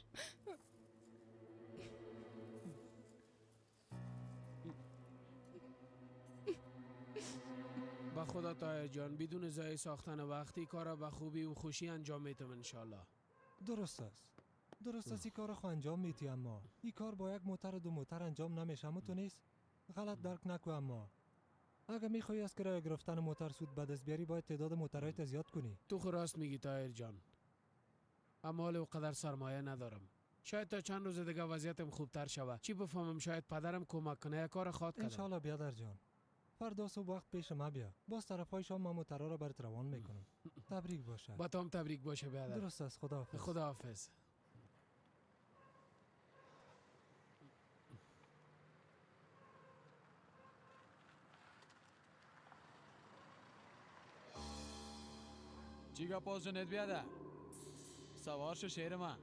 با خدا طاهر جان بدون ضایع ساختن وقتی کارا به خوبی و خوشی انجام میتم انشالله. درست است. درست است، این کار خو انجام میتی، اما این کار با 1 موتر و 2 موتر انجام نمیشه. اما تو نیست غلط درک نکو. اما اگه میخوای از کرایه گرفتن موتر سود به دست بیاری باید تعداد موترهایت زیاد کنی. تو خو راست میگی طاهر جان، اما حال اوقدر سرمایه ندارم. شاید تا چند روز دیگه وضعیتم خوبتر شوه. چی بفهمم شاید پدرم کمک کنه، یک کار خواد کردم. انشالله بیادر جان، فردا صبح وقت پیش ما بیا. باز طرفای شام ما موترها را برات روان میکنم. تبریک باشه. با تو هم تبریک باشه بیادر. درست است، خداحافظ. خداحافظ. چی گپ از جنید بیادر؟ سوار شو شیر من.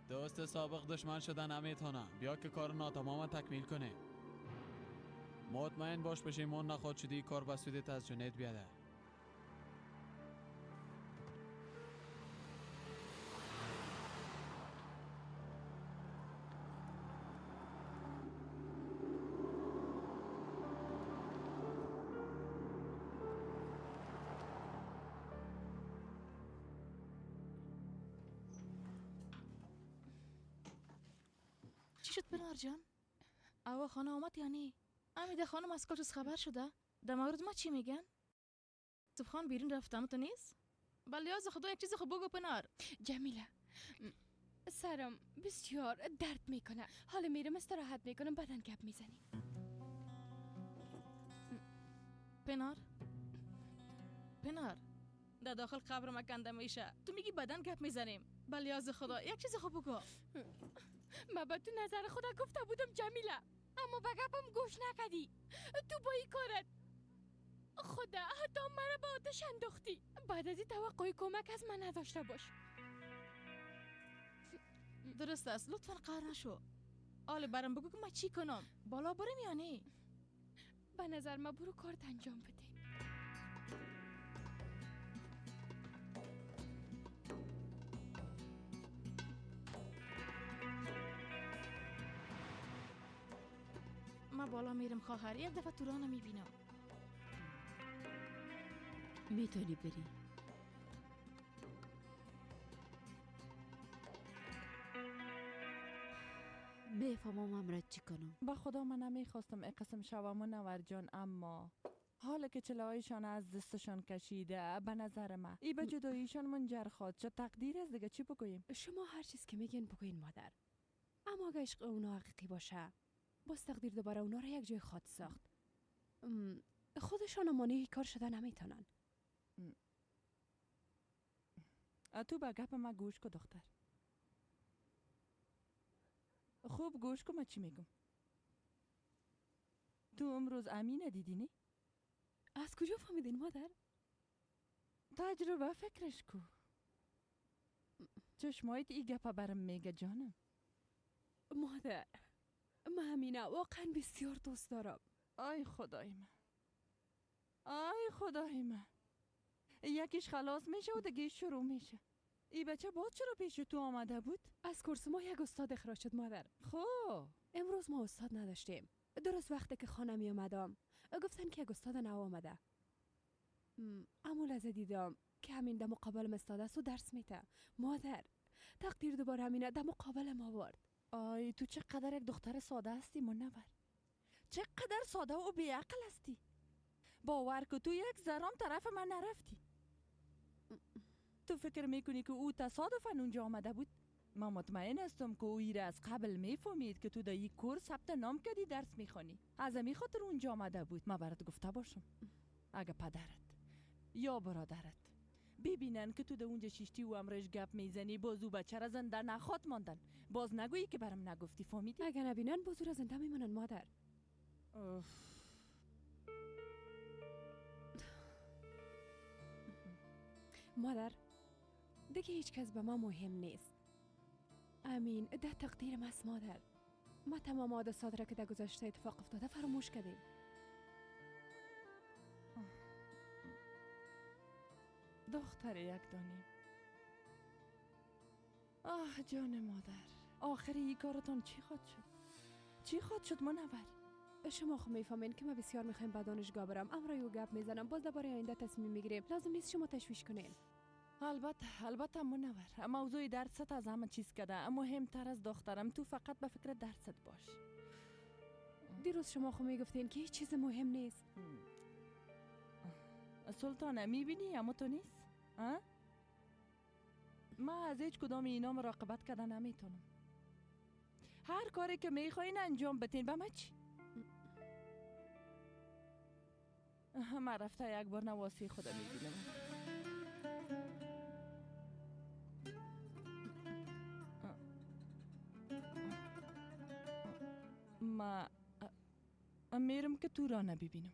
دوست سابق دشمن شدن نمیتونه. بیا که کار ناتمام تکمیل کنیم. مطمئن باش پشیمان نخواد شدی. کار به سودت از جنید بیادر. شد پنار جان؟ اوا خانه آمد یا نه؟ امیده خانم از کل چیز خبر شده؟ در مورد ما چی میگن؟ خان بیرون رفتم تو نیست؟ بله از خدا یک چیز خوب بگو پنار. جمیله سرم بسیار درد میکنه. حالا میرم استراحت میکنم، بعدن گپ میزنیم. پنار پنار در داخل قبر ما کنده میشه، تو میگی بدن گپ میزنیم. بله از خدا یک چیز خوب بگو. ما به تو نظر خدا گفته بودم جمیله، اما به گپم گوش نکردی. تو با این کارت خدا حتی مرا به آتش انداختی. بعد از این توقع کمک از من نداشته باش. درست است، لطفا قهر نشو. حالا برام بگو که من چی کنم؟ بالا برم یا نه؟ به نظر من برو کارت انجام بده. من بالا میرم خواهر، یک دفعه تورانو میبینم. میتونی بری. میفهمم امرت چی کنم. با خدا من نمیخواستم ای قسم شوم منور جان، اما حالا که چلایشان از دستشان کشیده به نظر من ای به جداییشان منجر خواهد شد. تقدیر است دیگه، چی بگوییم؟ شما هر چیز که میگین بگوین مادر، اما اگه عشق اونا حقیقی باشه باز تقدیر دوباره اونا را یک جای خواهد ساخت. خودشان مانع کار شده نمیتونن. تو به گپ من گوش کن دختر، خوب گوش کن من چی میگم. تو امروز امینه دیدی نه؟ از کجا فهمیدین مادر؟ تجربه فکرش کو. چشمایت ای گپه برم میگه جانم. مادر من امینه واقعا بسیار دوست دارم. آی خدای من، آی خدای من، یکیش خلاص میشه و دیگه شروع میشه. ای بچه باز چرا پیش تو آمده بود؟ از کورس ما یک استاد اخراج شد مادر. خب امروز ما استاد نداشتیم. درست وقتی که خانه می آمدم گفتن که یک استاد نو آمده. اما لحظه دیدم که همین در مقابل استاد است و درس میده. مادر تقدیر دوباره همینه در مقابل ما آورد. آی تو چقدر یک دختر ساده هستی منور، چقدر ساده و بیعقل هستی. باور که تو یک ذرام طرف من نرفتی. تو فکر میکنی که او تصادفاً اونجا آمده بود؟ من مطمئن هستم که او ایره از قبل میفهمید که تو در یک کورس ثبت نام کردی درس میخوانی، از همین خاطر اونجا آمده بود. من برات گفته باشم اگه پدرت یا برادرت ببینن که تو در اونجا شیشتی و امرش گپ میزنی، باز او بچه را زنده نخواد ماندن. باز نگویی که برم نگفتی، فهمیدی؟ اگه نبینن باز او را زنده میمانن مادر. مادر دیگه هیچ کس به ما مهم نیست. امین ده تقدیر ماست مادر. ما تمام حادثات را که در گذشته اتفاق افتاده فراموش کردیم. دختر یک دانیم. آه جان مادر، آخر این کارتان چی خواد شد؟ چی خواد شد منور؟ شما خو میفهمین که ما بسیار میخوایم به دانشگاه برم. امرای او گپ میزنم، باز درباره آینده تصمیم میگیریم. لازم نیست شما تشویش کنین. البته منور، موضوع درست از همه چیز کده مهمتر از دخترم. تو فقط به فکر درست باش. دیروز شما خو میگفتین که هیچ چیز مهم نیست. سلطانه میبینی اما تو نیست؟ من از هیچ کدام اینا مراقبت کده نمیتونم. هر کاری که میخواین انجام بتین، به من چی؟ من رفته یک بار نواسی خودم میبینم. ما میرم که تو را نبینم.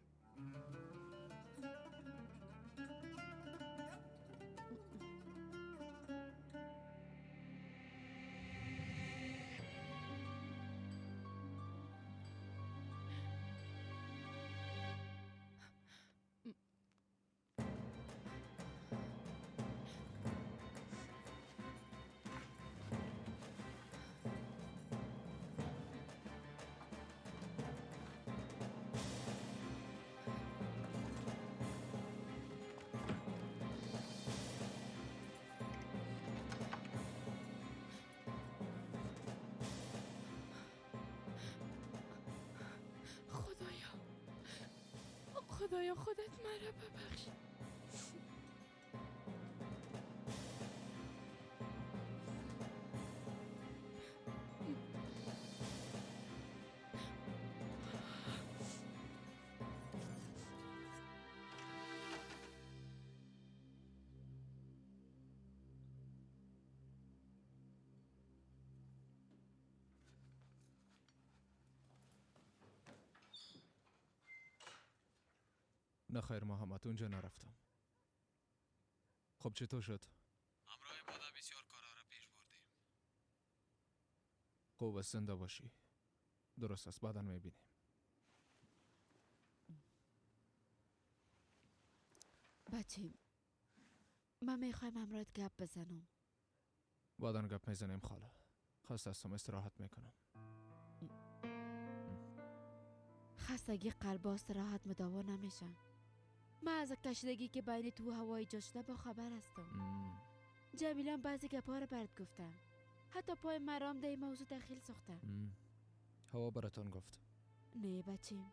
خدایا خودت مرا ببخش. نه خیر محمد، اونجا نرفتم. خب چطور شد؟ همراه بادا بسیار کارها را پیش بردیم. خوب است، زنده باشی. درست است، بعدا میبینیم. بچیم من میخوایم همراهت گپ بزنم. بعدا گپ میزنیم خاله. خسته هستم، استراحت میکنم. خستگی قلب استراحت مداوا نمیشه. من از کشیدگی که بین تو هوا ایجاد شده با خبر هستم. جمیلان بعضی گپا رو برات گفتم. حتی پای مرام در این موضوع دخیل ساخته. هوا براتون گفت؟ نه بچیم،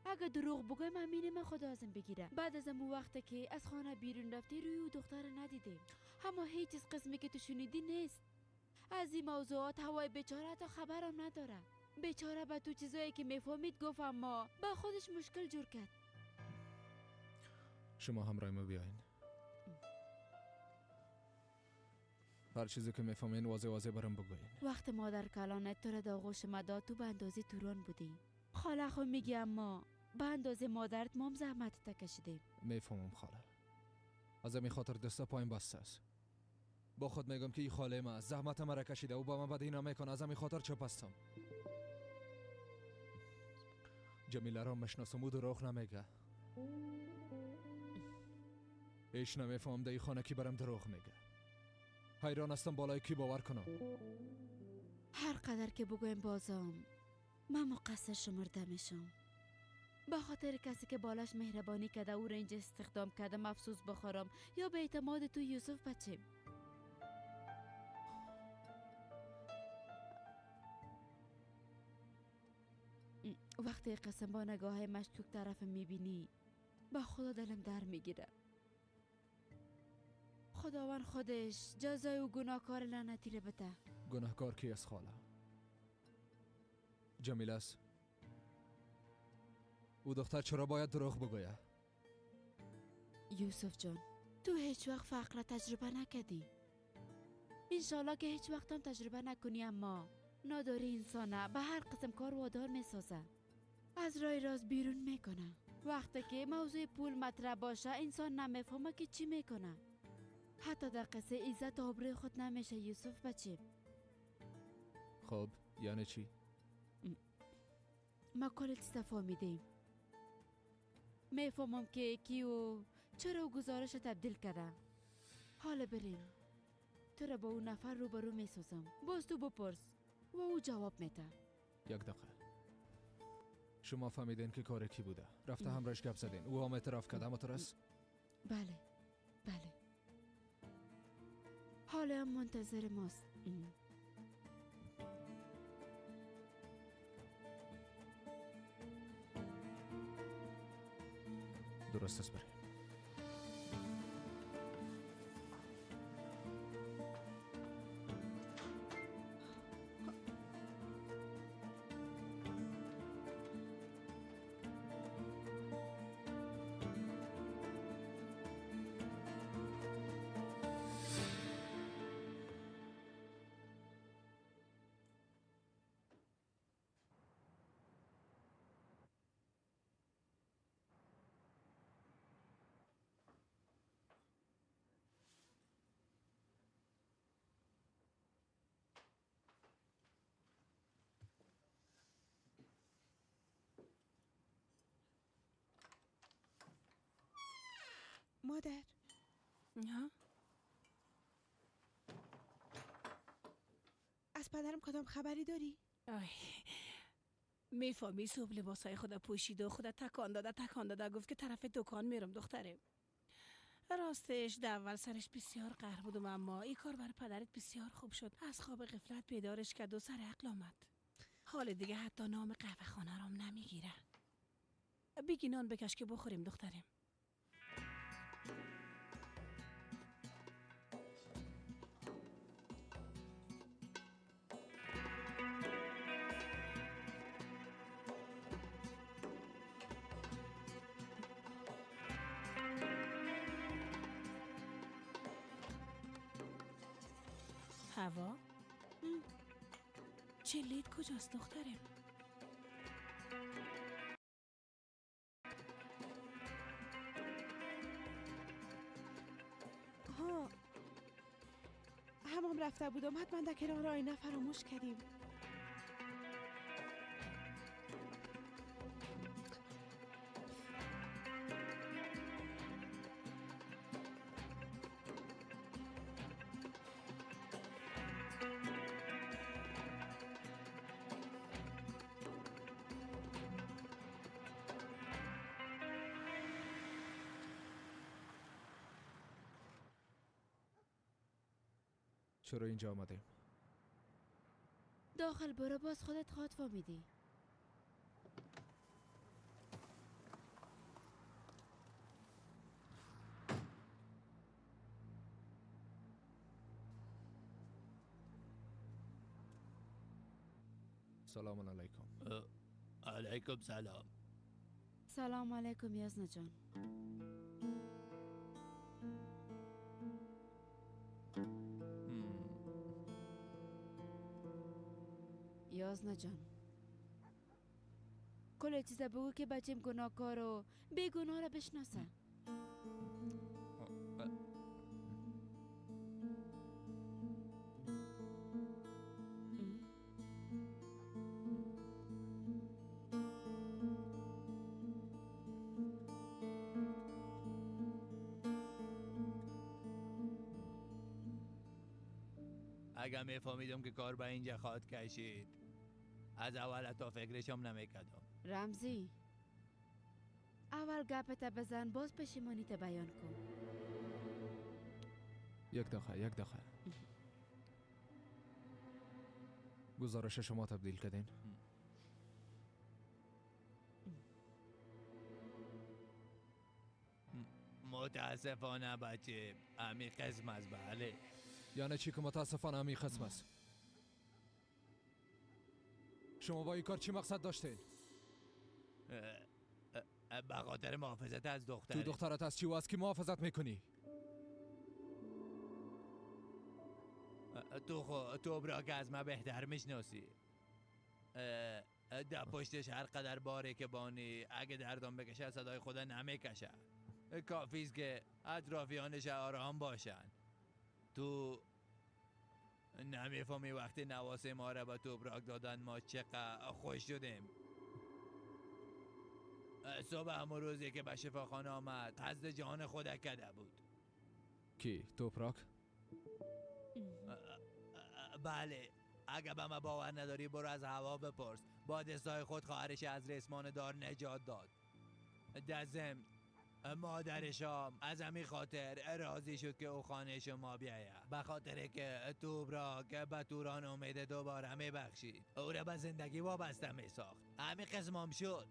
اگه دروغ بگم امین من خدا ازم بگیره. بعد از اون وقت که از خانه بیرون رفتی روی او دختر ندیدیم. اما هیچ چیز قسمی که تو شنیدی نیست. از این موضوعات هوای بیچاره حتی خبرم نداره. بیچاره به تو چیزایی که میفهمید گفت، اما با خودش مشکل جور کرد. شما همراه ما بیاین. هر چیزی که میفهمین واضح واضح برام بگوین. وقت مادر کلانت تو را در آغوش ما داد، تو به اندازه توران بودی. خاله خو میگی اما به اندازه مادرت ما هم زحمت کشیدیم. میفهمم خاله. از همین خاطر دست پایین بسته است. با خود میگم که این خاله ما زحمت مرا کشیده و با من بدی نمیکنه، از همین خاطر چپ هستم. جمیله را مشناسم، او دروغ نمیگه. ایش نمیفهم در این خانه کی برم دروغ میگه. حیران هستم بالای کی باور کنم. هر قدر که بگویم بازم من مقصر شمرده میشم. به خاطر کسی که بالاش مهربانی کرده او را اینجا استخدام کرده افسوس بخورم یا به اعتماد تو یوسف بچیم. وقتی قسم با نگاه مشکوک طرف میبینی با خدا دلم در میگیره. خداوند خودش جزای و گناهکار لعنتی رو بده. گناهکار کی است خاله؟ جمیله است. او دختر چرا باید دروغ بگوید؟ یوسف جان، تو هیچ وقت فقر را تجربه نکردی. انشالله که هیچ وقت هم تجربه نکنی، اما ناداری انسانه به هر قسم کار وادار میسازه، از رای راست بیرون میکنه. وقتی که موضوع پول مطرح باشه انسان نمیفهمه که چی میکنه. حتی در قصه عزت و آبروی خود نمیشه یوسف بچه. خب یعنی چی؟ ما کل چیز فهمیدیم. میفهمم که کیو چرا گزارش تبدیل کرده. حالا بریم، تو را با اون نفر روبرو میسازم، باز تو بپرس و او جواب میده. یک دقیقه، شما فهمیدین که کار کی بوده؟ رفته همراهش گپ زدین، او هم اعتراف کرده مترس؟ بله بله، حالا هم منتظر ماست. درست است، بریم. مادر، ها؟ از پدرم کدام خبری داری؟ آی، میفهمی صبح لباسای خدا پوشید و خدا تکان داده گفت که طرف دکان میرم دختره. راستش در اول سرش بسیار قهر بودم، اما این کار برای پدرت بسیار خوب شد. از خواب غفلت بیدارش کرد و سر عقل آمد. حال دیگه حتی نام قهوه خانه رام نمیگیره. بگی نان بکش که بخوریم دخترم. هوا؟ چلیت کجاست دخترم؟ ها، همام رفته بودم، حتما در کنار آینه فراموش کردیم. چرا اینجا آمدیم؟ داخل برو، باز خودت خواد فهمیدی. سلام علیکم. علیکم سلام. سلام علیکم یازنا جان. یازنا جان، کل چیزا بگو که بچیم گناهکار و بیگناه را بشناسه. اگر میفهمیدم که کار به اینجا خواهد کشید از اول تا فکرشم نمیکردم. رمزی، اول گپت بزن، باز پشیمانیت بیان کن. یک دقیقه. گزارش شما تبدیل کردین؟ متاسفانه بچه امی قسم است. بله. یعنی چی که متاسفانه امی قسم است؟ شما با این کار چی مقصد داشتین؟ به خاطر محافظت از دختر. تو دخترت از چی و از کی محافظت میکنی؟ تو توبراک از من بهتر میشناسی. در پشتش هر قدر باره که بانی اگه دردان بکشه صدای خدا نمیکشه. کافیست که اطرافیانش آرام باشن. تو نمیفهمی وقتی نواسه ما را به توبراک دادن ما چقدر خوش شدیم. صبح همون روزی که به شفاخانه آمد قصد جان خود کرده بود. کی؟ توپراک؟ بله. اگه به من باور نداری برو از هوا بپرس. با دستای خود خواهرش از ریسمان دار نجات داد. در ضمن مادرش هم از همین خاطر راضی شد که او خانه شما بیاید، به خاطر که توبراک به توران امید دوباره میبخشید، او را به زندگی وابسته میساخت. همین قسمم شد.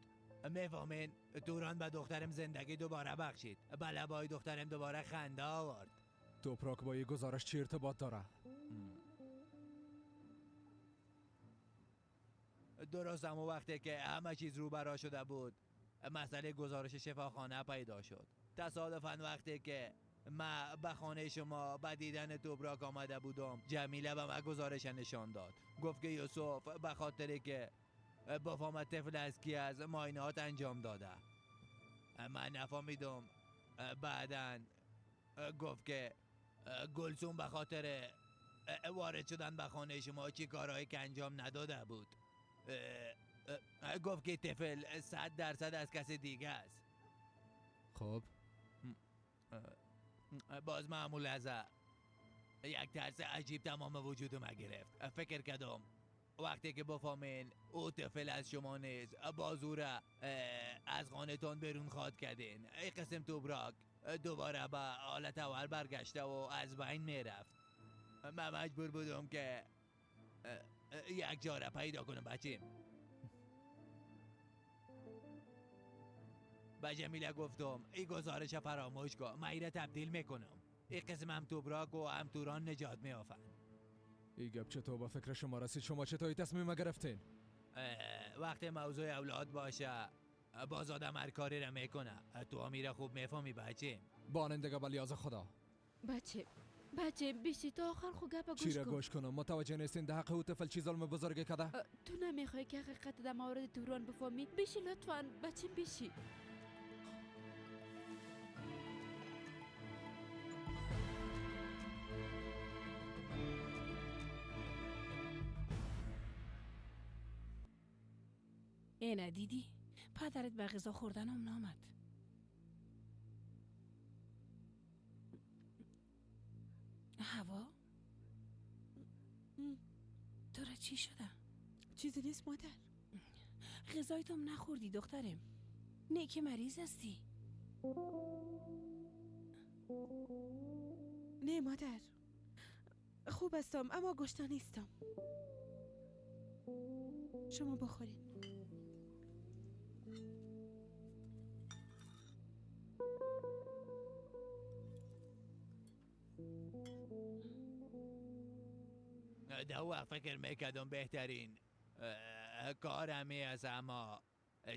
میفهمین؟ توران به دخترم زندگی دوباره بخشید، به لبای دخترم دوباره خنده آورد. توپراک با یه گزارش چی ارتباط داره؟ درست همون وقتی که همه چیز رو برا شده بود مسئله گزارش شفاخانه پیدا شد. تصادفاً وقتی که من به خانه شما به دیدن توبراک آمده بودم، جمیله به من گزارش نشان داد. گفت که یوسف به خاطر که بفهمد طفل از کی از معاینات انجام داده. من نفهمیدم. بعداً گفت که گلسون به خاطر وارد شدن به خانه شما چی کارهایی که انجام نداده بود. گفت که طفل 100% از کس دیگه است. خب باز معمول لحظه یک ترس عجیب تمام وجودم گرفت. فکر کردم وقتی که بفهمین او طفل از شما نیست، باز او را از خانه‌تان بیرون خواد کردین. ای قسم توبراک دوباره به حالت اول برگشته و از بین میرفت. من مجبور بودم که یک جا را پیدا کنم بچیم. به جمیله گفتم ای گزارش فراموش کن، من ایره تبدیل میکنم. ای قسم هم توبراک و هم توران نجات میافن. ای گپ چطور با فکر شما رسید؟ شما چطور تصمیم گرفتین؟ وقتی موضوع اولاد باشه باز آدم هر کاری را میکنه. تو هم ایره خوب میفهمی بچه. بانندگه بلیاز خدا. بچه بیشی تا آخر خو گپ گوش چی را کن. گوش کنم؟ متوجه نیستین در حق او طفل چی ظلم بزرگ کده؟ تو نمیخوای که حقیقت در مورد توران بفهمی؟ بیشی لطفا بچه بیشی. اینه دیدی؟ پدرت به غذا خوردنم نامد. هوا؟ تو را چی شده؟ چیزی نیست مادر. غذایتم نخوردی دخترم. نه که مریض هستی. نه مادر، خوب هستم اما گشنه نیستم. شما بخورین. در وقت فکر میکردم بهترین کارمی است، اما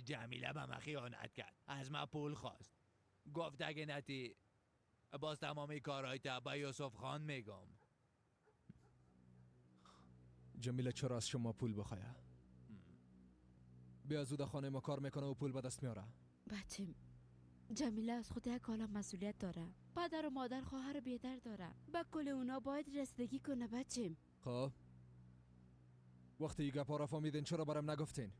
جمیله به من خیانت کرد. از من پول خواست. گفت اگه نتی باز تمامی کارهای تا به یوسف خان میگم. جمیله چرا از شما پول بخواه؟ بیا زود خانه ما کار میکنه و پول به دست میاره. بچه جمیله از خود یک عالم مسئولیت داره. پدر و مادر، خواهر و بیدر داره. به کل اونا باید رسیدگی کنه بچه. خب وقتی این گپا را فهمیدین چرا برام نگفتین؟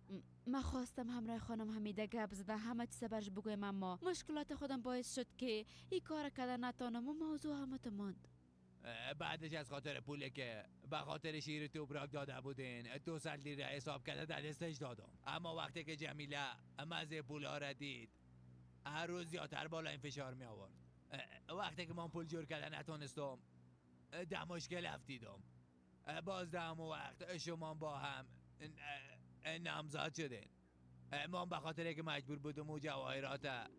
من خواستم همراه خانم حمیده گپ زده همه چیز برش بگویم، اما مشکلات خودم باعث شد که این کار کردن نتانم و موضوع همه تو ماند. بعدش از خاطر پولی که به خاطر شیر توبراک داده بودین 200 لیره حساب کرده در دستش دادم. اما وقتی که جمیله مزه پول را دید هر روز زیادتر بالا این فشار می آورد. وقتی که من پول جور کرده نتونستم در مشکل افتیدم. باز در همون وقت شما با هم نامزد شدین. من به خاطر که مجبور بودم و جواهرات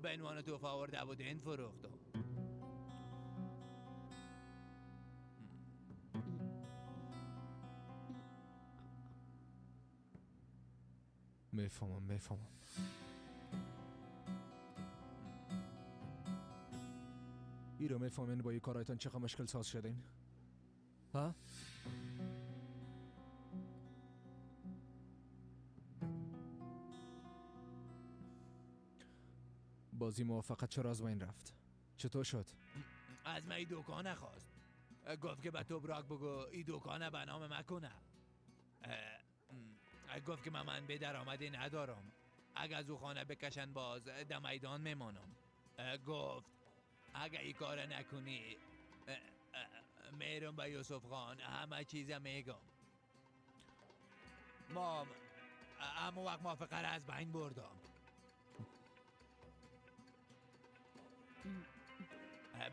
به عنوان تحفه آورده بودین فروختم. میفهمم. ایرو میفهمین با این کارایتان چقدر مشکل ساز شدین؟ ها؟ بازی موافقت چرا از بین رفت؟ چطور شد؟ از من این دکانه خواست. گفت که به تو براک بگو این دکانه به نام مکنه. گفت که من به درآمدی ندارم، اگه از او خانه بکشن باز در میدان میمانم. گفت اگه این کار نکنی میرم به یوسف خان همه چیز میگم. ما اما وقت موافقه را از بین بردم.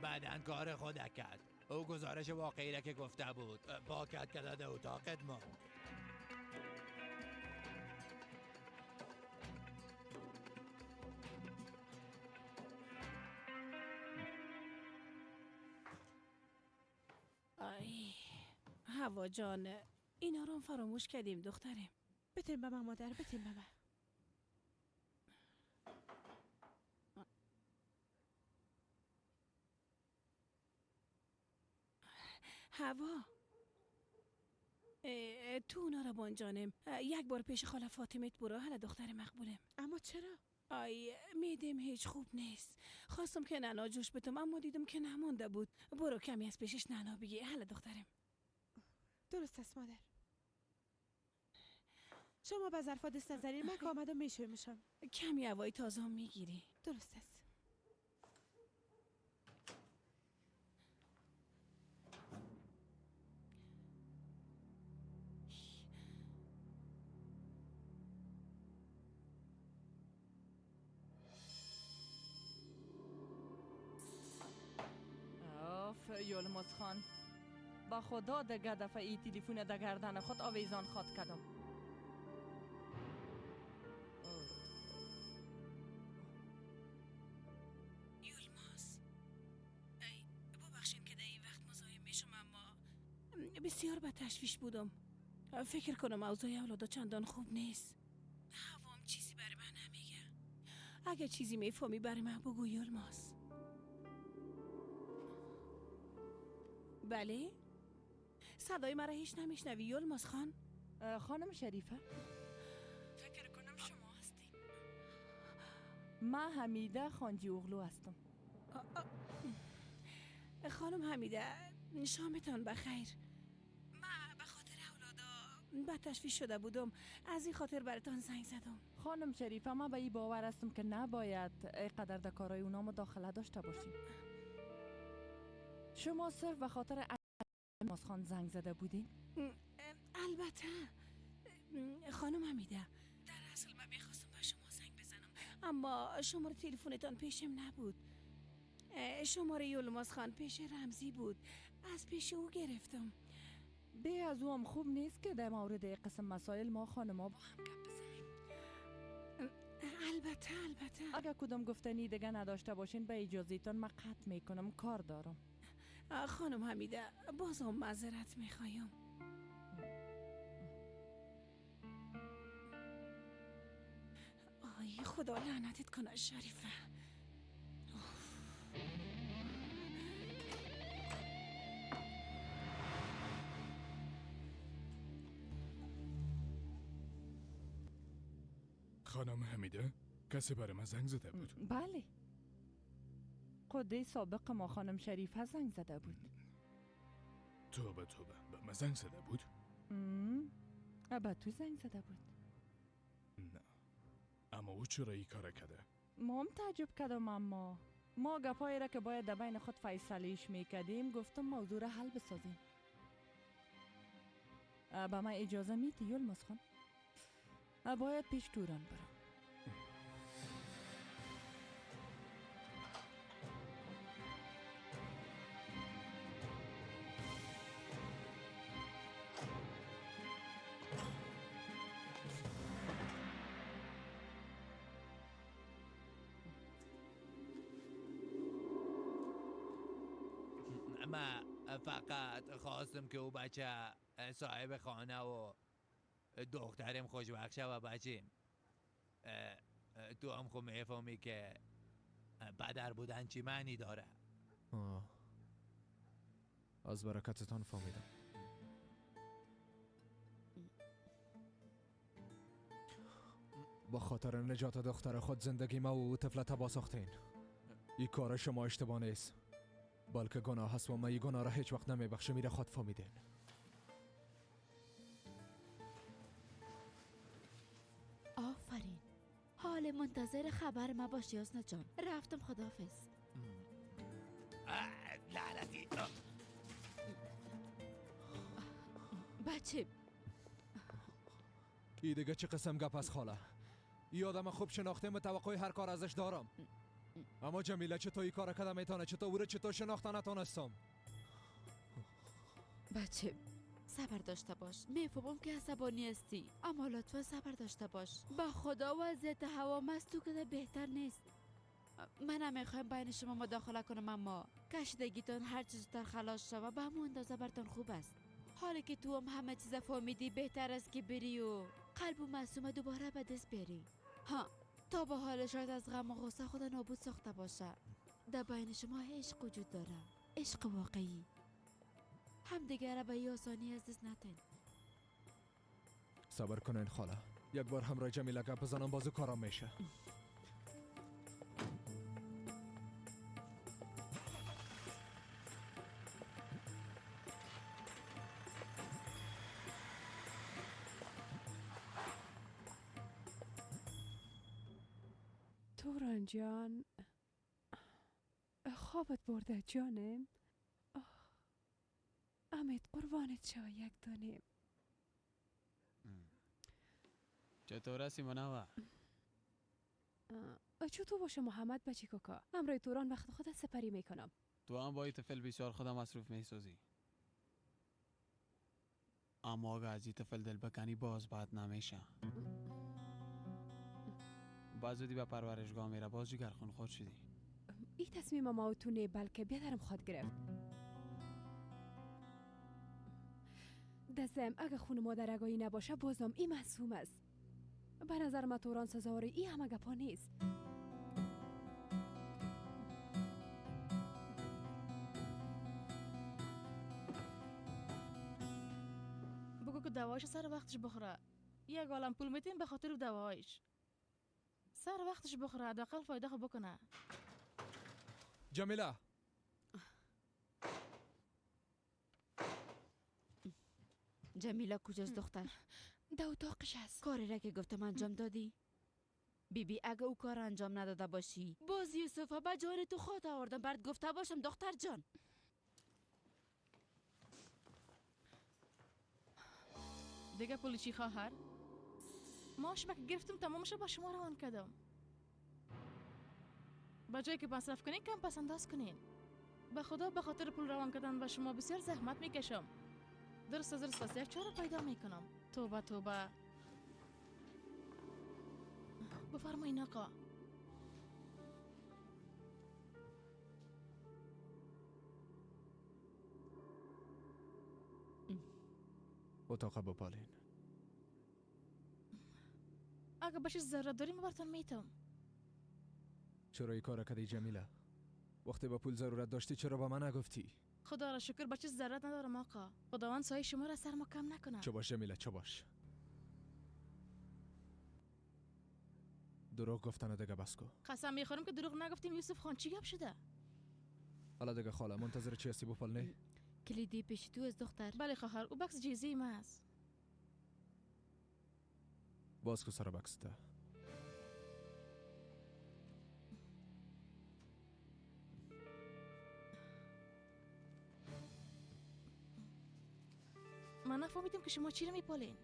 بعدا کار خود کرد. او گزارش واقعی را که گفته بود پاکت کرده اتاقت ماند. آی هوا جان، اینا رو فراموش کردیم دخترم. بتیم به من مادر، بتیم به من. هوا تو اونا رو بان جانم، یک بار پیش خاله فاطمه برو. حالا دختر مقبولم. اما چرا؟ آی میدیم هیچ خوب نیست. خواستم که نعنا جوش بتم اما دیدم که نمانده بود. برو کمی از پیشش نعنا بگی. حالا دخترم. درست است مادر. شما به ظرفا دست نزنید، من که آمدم میشویمشان. کمی هوای تازه میگیری. درست است. یولماز خان، با خدا دگه دفعه ای تلفن در گردن خود آویزان خواد کردم. یولماز، ای ببخشین که در این وقت مزاحم میشم، اما بسیار به تشویش بودم. فکر کنم اوضاع اولادا چندان خوب نیست. هوام چیزی برای من نمیگه. اگه چیزی میفهمی برای من بگو یولماز. بله؟ صدای مرا هیچ نمیشنوی یولماز خان؟ خانم شریفه، فکر کنم شما هستی. من حمیده خانجی اغلو هستم. خانم حمیده، شامتان بخیر. من به خاطر اولادا به تشویش شده بودم، از این خاطر براتان زنگ زدم. خانم شریفه، من به این باور هستم که نباید اینقدر در کارهای اونا مداخله داشته باشیم. شما صرف به خاطر یولماز خان زنگ زده بودین؟ البته خانم حمیده، در اصل من میخواستم به شما زنگ بزنم اما شماره تلفنتان پیشم نبود. شماره یولماز خان پیش رمزی بود، از پیش او گرفتم. به از او هم خوب نیست که در مورد قسم مسائل ما خانما با هم گپ بزنیم. البته البته. اگر کدام گفتنی دیگه نداشته باشین به اجازهتان من قطع میکنم، کار دارم. خانم حمیده، بازم معذرت میخوایم. آی خدا لعنتت کنه شریفه. خانم حمیده، کسی برای من زنگ زده بود؟ بله، قده سابق ما خانم شریفه زنگ زده بود. توبه توبه، به من زنگ زده بود؟ به تو زنگ زده بود. نه، اما او چرا این کار کرده؟ ما هم تعجب کردم، اما ما گپایی را که باید در بین خود فیصلهش میکردیم گفتم موضوع را حل بسازیم. به من اجازه میدی یولماز خان؟ باید پیش توران برم. من فقط خواستم که او بچه صاحب خانه و دخترم خوشبخت شوه بچیم. تو هم خب میفهمی که پدر بودن چی معنی داره. از برکتتان فهمیدم. با خاطر نجات دختر خود زندگی ما و طفل تباه ساختین. این کار شما اشتباه نیست، بلکه گناه هست و من این گناه را هیچ وقت نمیبخشم. میره خود فهمیدین. آفرین. حال منتظر خبر ما باشی یاسنا جان. رفتم، خداحافظ. لعنتی بچه. ای دیگه چه قسم گپ از خاله؟ ای آدم خوب شناختیم و توقع هر کار ازش دارم، اما جمیله چطور ای کار کده میتونه؟ چطور او را چطور شناخته نتونستم؟ بچه صبر داشته باش. میفهمم که عصبانی هستی، اما لطفا صبر داشته باش. با خدا وضعیت هوا مستو کده بهتر نیست. من نمیخوایم بین شما مداخله کنم، اما کشیدگیتان هر چیز زودتر خلاص شوه به همون اندازه برتان خوب است. حالا که تو هم همه چیز فهمیدی، بهتر است که بری و قلب و معصومه دوباره به دست بیاری. ها تا به حال شاید از غم و غصه خود نابود ساخته باشه. در بین شما عشق وجود داره، عشق واقعی. همدیگه را به این آسانی از دست ندین. صبر کنین خاله، یک بار همراه جمیله گپ بزنم بازو کارم میشه. توران جان، خوابت برده جانم؟ امید قربانت شوه یک دانه. چطور هستی منوه؟ چطور باشه محمد بچی کاکا؟ همراه توران وقت خود سپری میکنم. تو هم با این طفل بسیار خودم مصروف میسازی، اما اگه از این طفل دل بکنی باز بد نمیشه. باز زودی به پرورشگاه میره، باز جگر خون خور شدی. این تصمیم ما و تو نه، بلکه بیادرم خواد گرفت. دستم اگه خون مادر اگایی نباشه بازم این معصوم است. به نظر ما توران سزاوار این همه گپا نیست. بگو که دوایش سر وقتش بخوره. یک عالم پول میتیم به خاطر دوایش. سر وقتش بخوره، حداقل فایده خو بکنه. جمیله جمیله کجاست دختر؟ در اتاقش است. کاری را که گفتم انجام دادی؟ بیبی اگه او کار انجام نداده باشی باز یوسف به جان تو خود آوردم برات گفته باشم دختر جان. دیگه پول چی خواهر؟ ماش که گرفتم تمامش با شما روان کردم. با جایی که مصرف کنین کم پس انداز کنین. به خدا به خاطر پول روان کردن به شما بسیار زحمت میکشم. درست از درست یک چاره پیدا میکنم. توبه توبه. بفرمایین آقا. اتاق بپالین. اگه به چیز ضرورت داریم براتون میتم. چرا این کار کردی جمیله؟ وقتی به پول ضرورت داشتی چرا به من نگفتی؟ خدا را شکر به چیز ضرورت ندارم آقا. خداوند سایه شما را سر ما کم نکنه. چه باش جمیله، چه باش. دروغ گفتن دیگه بس کو. قسم میخورم که دروغ نگفتیم یوسف خان. چی گپ شده؟ حالا دیگه خاله منتظر چی هستی بپال نه؟ کلیدی پیش تو از دختر. بله خواهر، او بکس جیزی ما است. باز کو سر بکس ده. من نفهمیدم که شما چی رو میپالین.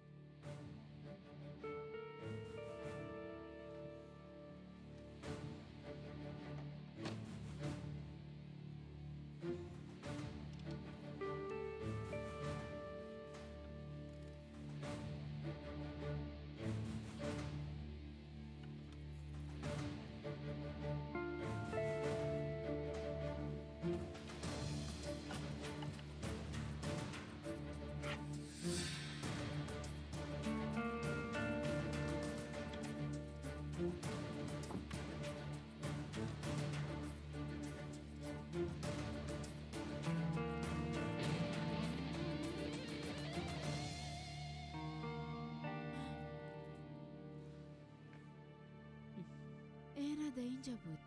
اینه در اینجا بود.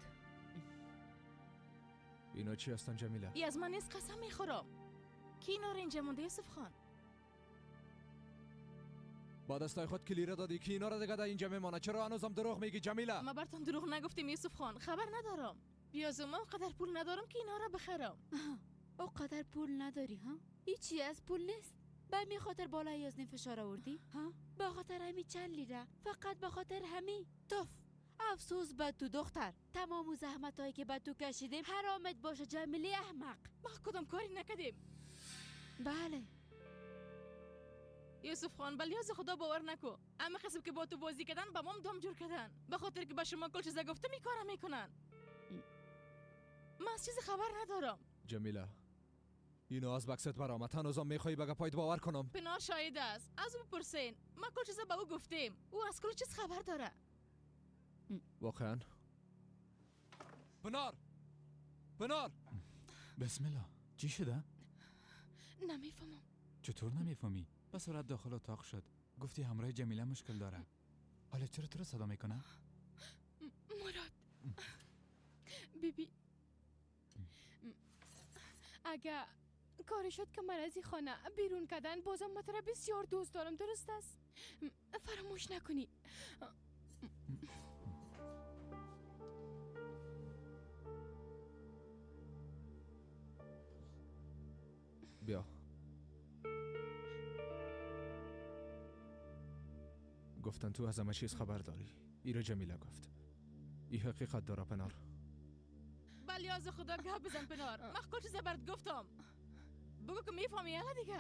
اینا چی هستن جمیله؟ ای از من نیست، قسم میخورم. کی اینا رو اینجا مونده یوسف خان؟ با دستای خود کلیره دادی که اینا رو دیگه در اینجا میمانه. چرا هنوزم دروغ میگی جمیله؟ ما براتون دروغ نگفتیم یوسف خان، خبر ندارم. بیازو من قدر پول ندارم که اینا رو بخرم. او قدر پول نداری ها؟ هیچی از پول نیست. به می خاطر بالای یازنی فشار آوردی ها؟ به خاطر همی چند لیره، فقط به خاطر همی. توف، افسوس به تو دختر، تمام زحمت هایی که به تو کشیدیم حرامت باشه جمیله احمق. ما کدام کاری نکردیم. بله یوسف خان، بلیاز خدا باور نکو. اما قسم که با تو بازی کردن با مام دام جور کردن. به خاطر که به شما کل چیزا گفتم این کارا میکنن. من از چیز خبر ندارم. جمیله اینو از بکست برآمد، هنوزم میخوای به گپایت باور کنم؟ پناه شاهد است، از او بپرسین. ما کل چیزا به او گفتیم، او از کل چیز خبر داره. واقعا؟ پنار، پنار. بسم الله، چی شده؟ نمیفهمم. چطور نمیفهمی؟ به سرعت داخل اتاق شد. گفتی همراه جمیله مشکل داره. حالا چرا تو رو صدا میکنه؟ مراد بیبی، اگه کاری شد که من از این خانه بیرون کردن، بازم من تو را بسیار دوست دارم، درست است؟ فراموش نکنی. بیا. گفتن تو از همه چیز خبر داری. ایرا جمیله گفت. ای حقیقت داره پنار. بلیاز خدا گپ بزن پنار. من کل چیز برات گفتم. بگو که میفهمی یالا دیگه.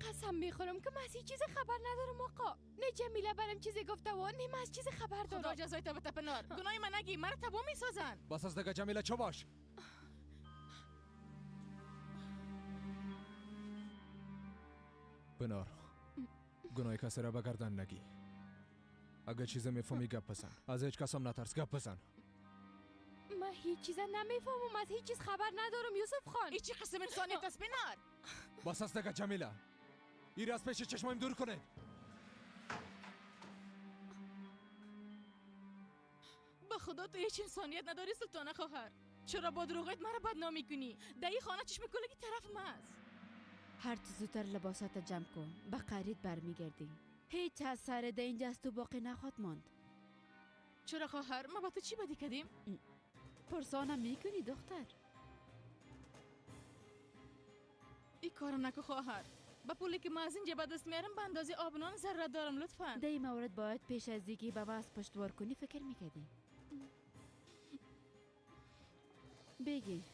قسم میخورم که من از هیچ چیز خبر ندارم آقا. نه جمیله برام چیزی گفته و نه من از چیز خبر دارم. خدا جزای تو بده پنار. گناه من نگی، مرا تباه میسازن. بس از دیگه جمیله، چه باش. پنار، گناه کسی را به گردن نگی. اگه چیزی میفهمی گپ بزن، از هیچ کس هم نترس، گپ بزن. من هیچ چیز نمیفهمم، از هیچ چیز خبر ندارم یوسف خان. هیچ قسم انسانیت است پنار. بس از دیگه جمیله، این از پیش چشمایم دور کنه. به خدا تو هیچ انسانیت نداری سلطانه خواهر. چرا با دروغت مرا بدنام میکنی؟ در این خانه چشم کلگی طرف ما است. هر چه زودتر لباسات جمع کن، به قرید برمیگردی. هیچ اثر در اینجا از تو باقی نخواد ماند. چرا خواهر؟ ما با تو چی بدی کردیم؟ پرسانم میکنی دختر. این کارو نکو خواهر. با پولی که ما از اینجا به دست میارم به اندازه آب نان ضرورت دارم لطفا. در این مورد باید پیش از دیگه به واسه پشتوار کنی فکر میکردی. بگی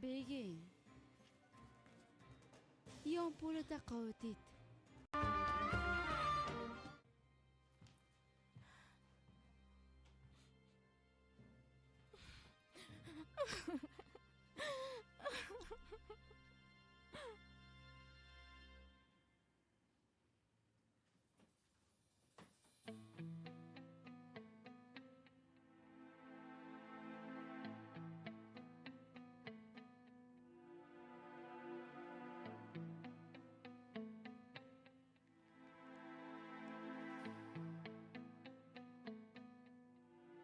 بگی یا پول تقاعدیت.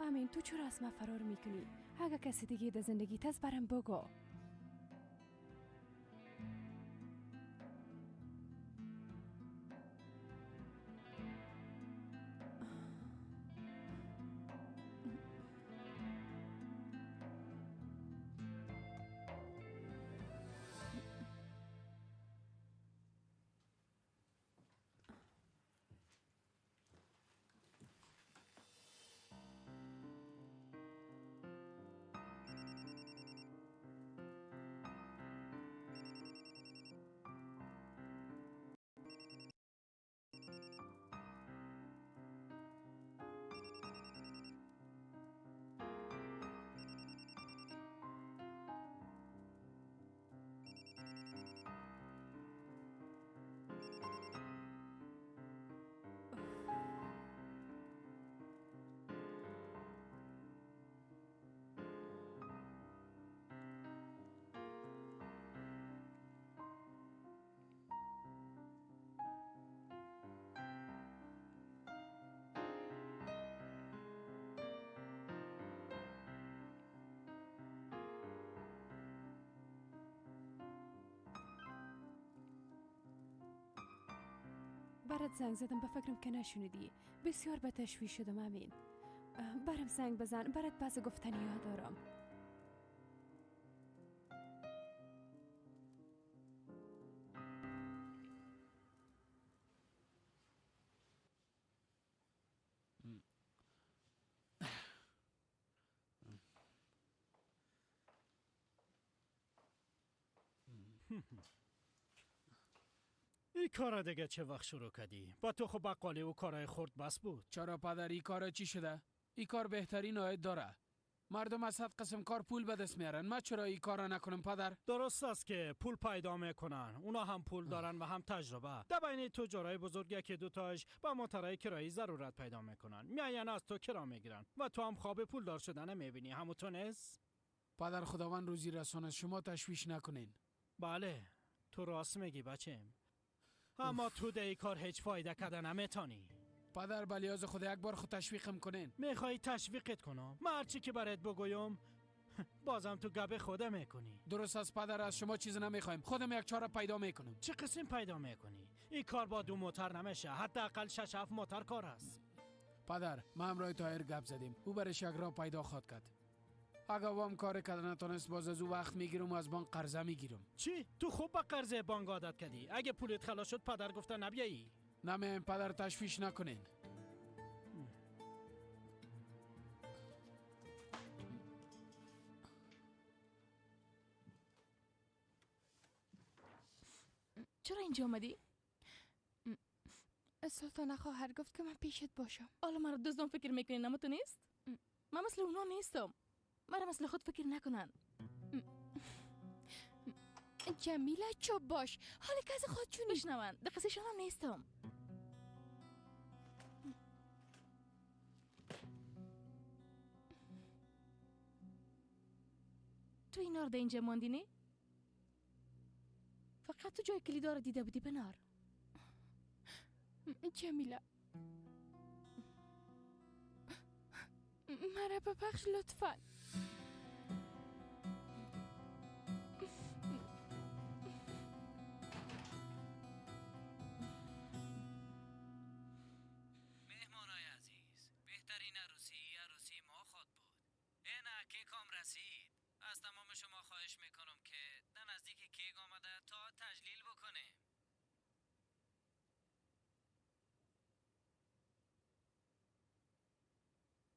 امین تو چرا از ما فرار میکنی؟ اگه کسی دیگه در زندگیت هست برام بگو. برات زنگ زدم، به فکرم که نشنیدی. بسیار به تشویش شدم امین. برم زنگ بزن، برات بعض گفتنی ها دارم. این کارا دیگه چه وقت شروع کردی؟ با تو خب بقالی و کارای خرد بس بود. چرا پدر این کارا چی شده؟ این کار بهترین عاید داره. مردم از 100 قسم کار پول به دست میارن. من چرا این کارا نکنم پدر؟ درست است که پول پیدا میکنن. اونا هم پول دارن و هم تجربه. در بین تجارای بزرگ یکی دو تاش با موترهای کرایی ضرورت پیدا میکنن. میاین از تو کرا میگیرن و تو هم خواب پولدار شدن میبینی. همون تو نیست؟ پدر خداوند روزی رسانه، شما تشویش نکنین. بله تو راست میگی بچم، اما تو ده ای کار هیچ فایده کده نمیتونی. پدر بلیاز خود یک بار خود تشویقم کنین. میخوای تشویقت کنم؟ من هرچی که برات بگویم بازم تو گب خودم میکنی. درست از پدر، از شما چیز نمیخوایم. خودم یک چاره پیدا میکنم. چه قسم پیدا میکنی؟ این کار با 2 موتر نمیشه، حداقل 6-7 موتر کار است. پدر ما همراه طاهر گپ زدیم، او برش یک راه پیدا خواد کرد. اگه وام کار کرده نتونست باز از او وقت میگیرم و از بانک قرضه میگیرم. چی؟ تو خوب با قرضه بانک عادت کردی. اگه پولت خلاص شد پدر گفته نبیایی. نمیایم پدر، تشویش نکنین. چرا اینجا آمدی؟ سلطانه خواهر گفت که من پیشت باشم. حالا مرا دزدم فکر میکنی نما تو نیست؟ من مثل اونا نیستم. مرا مثل خود فکر نکنن. جمیله چوب باش، حال کس خود چونی بشنون، در قصه شما نیستم. تو اینا رو در اینجا ماندی نه؟ فقط تو جای کلیدا رو دیده بودی بنار. جمیله مرا ببخش لطفا. مهمانای عزیز، بهترین عروسی ما خواد بود. اینا کیکام رسید. از تمام شما خواهش میکنم که در نزدیک کیک آمده تا تجلیل بکنیم.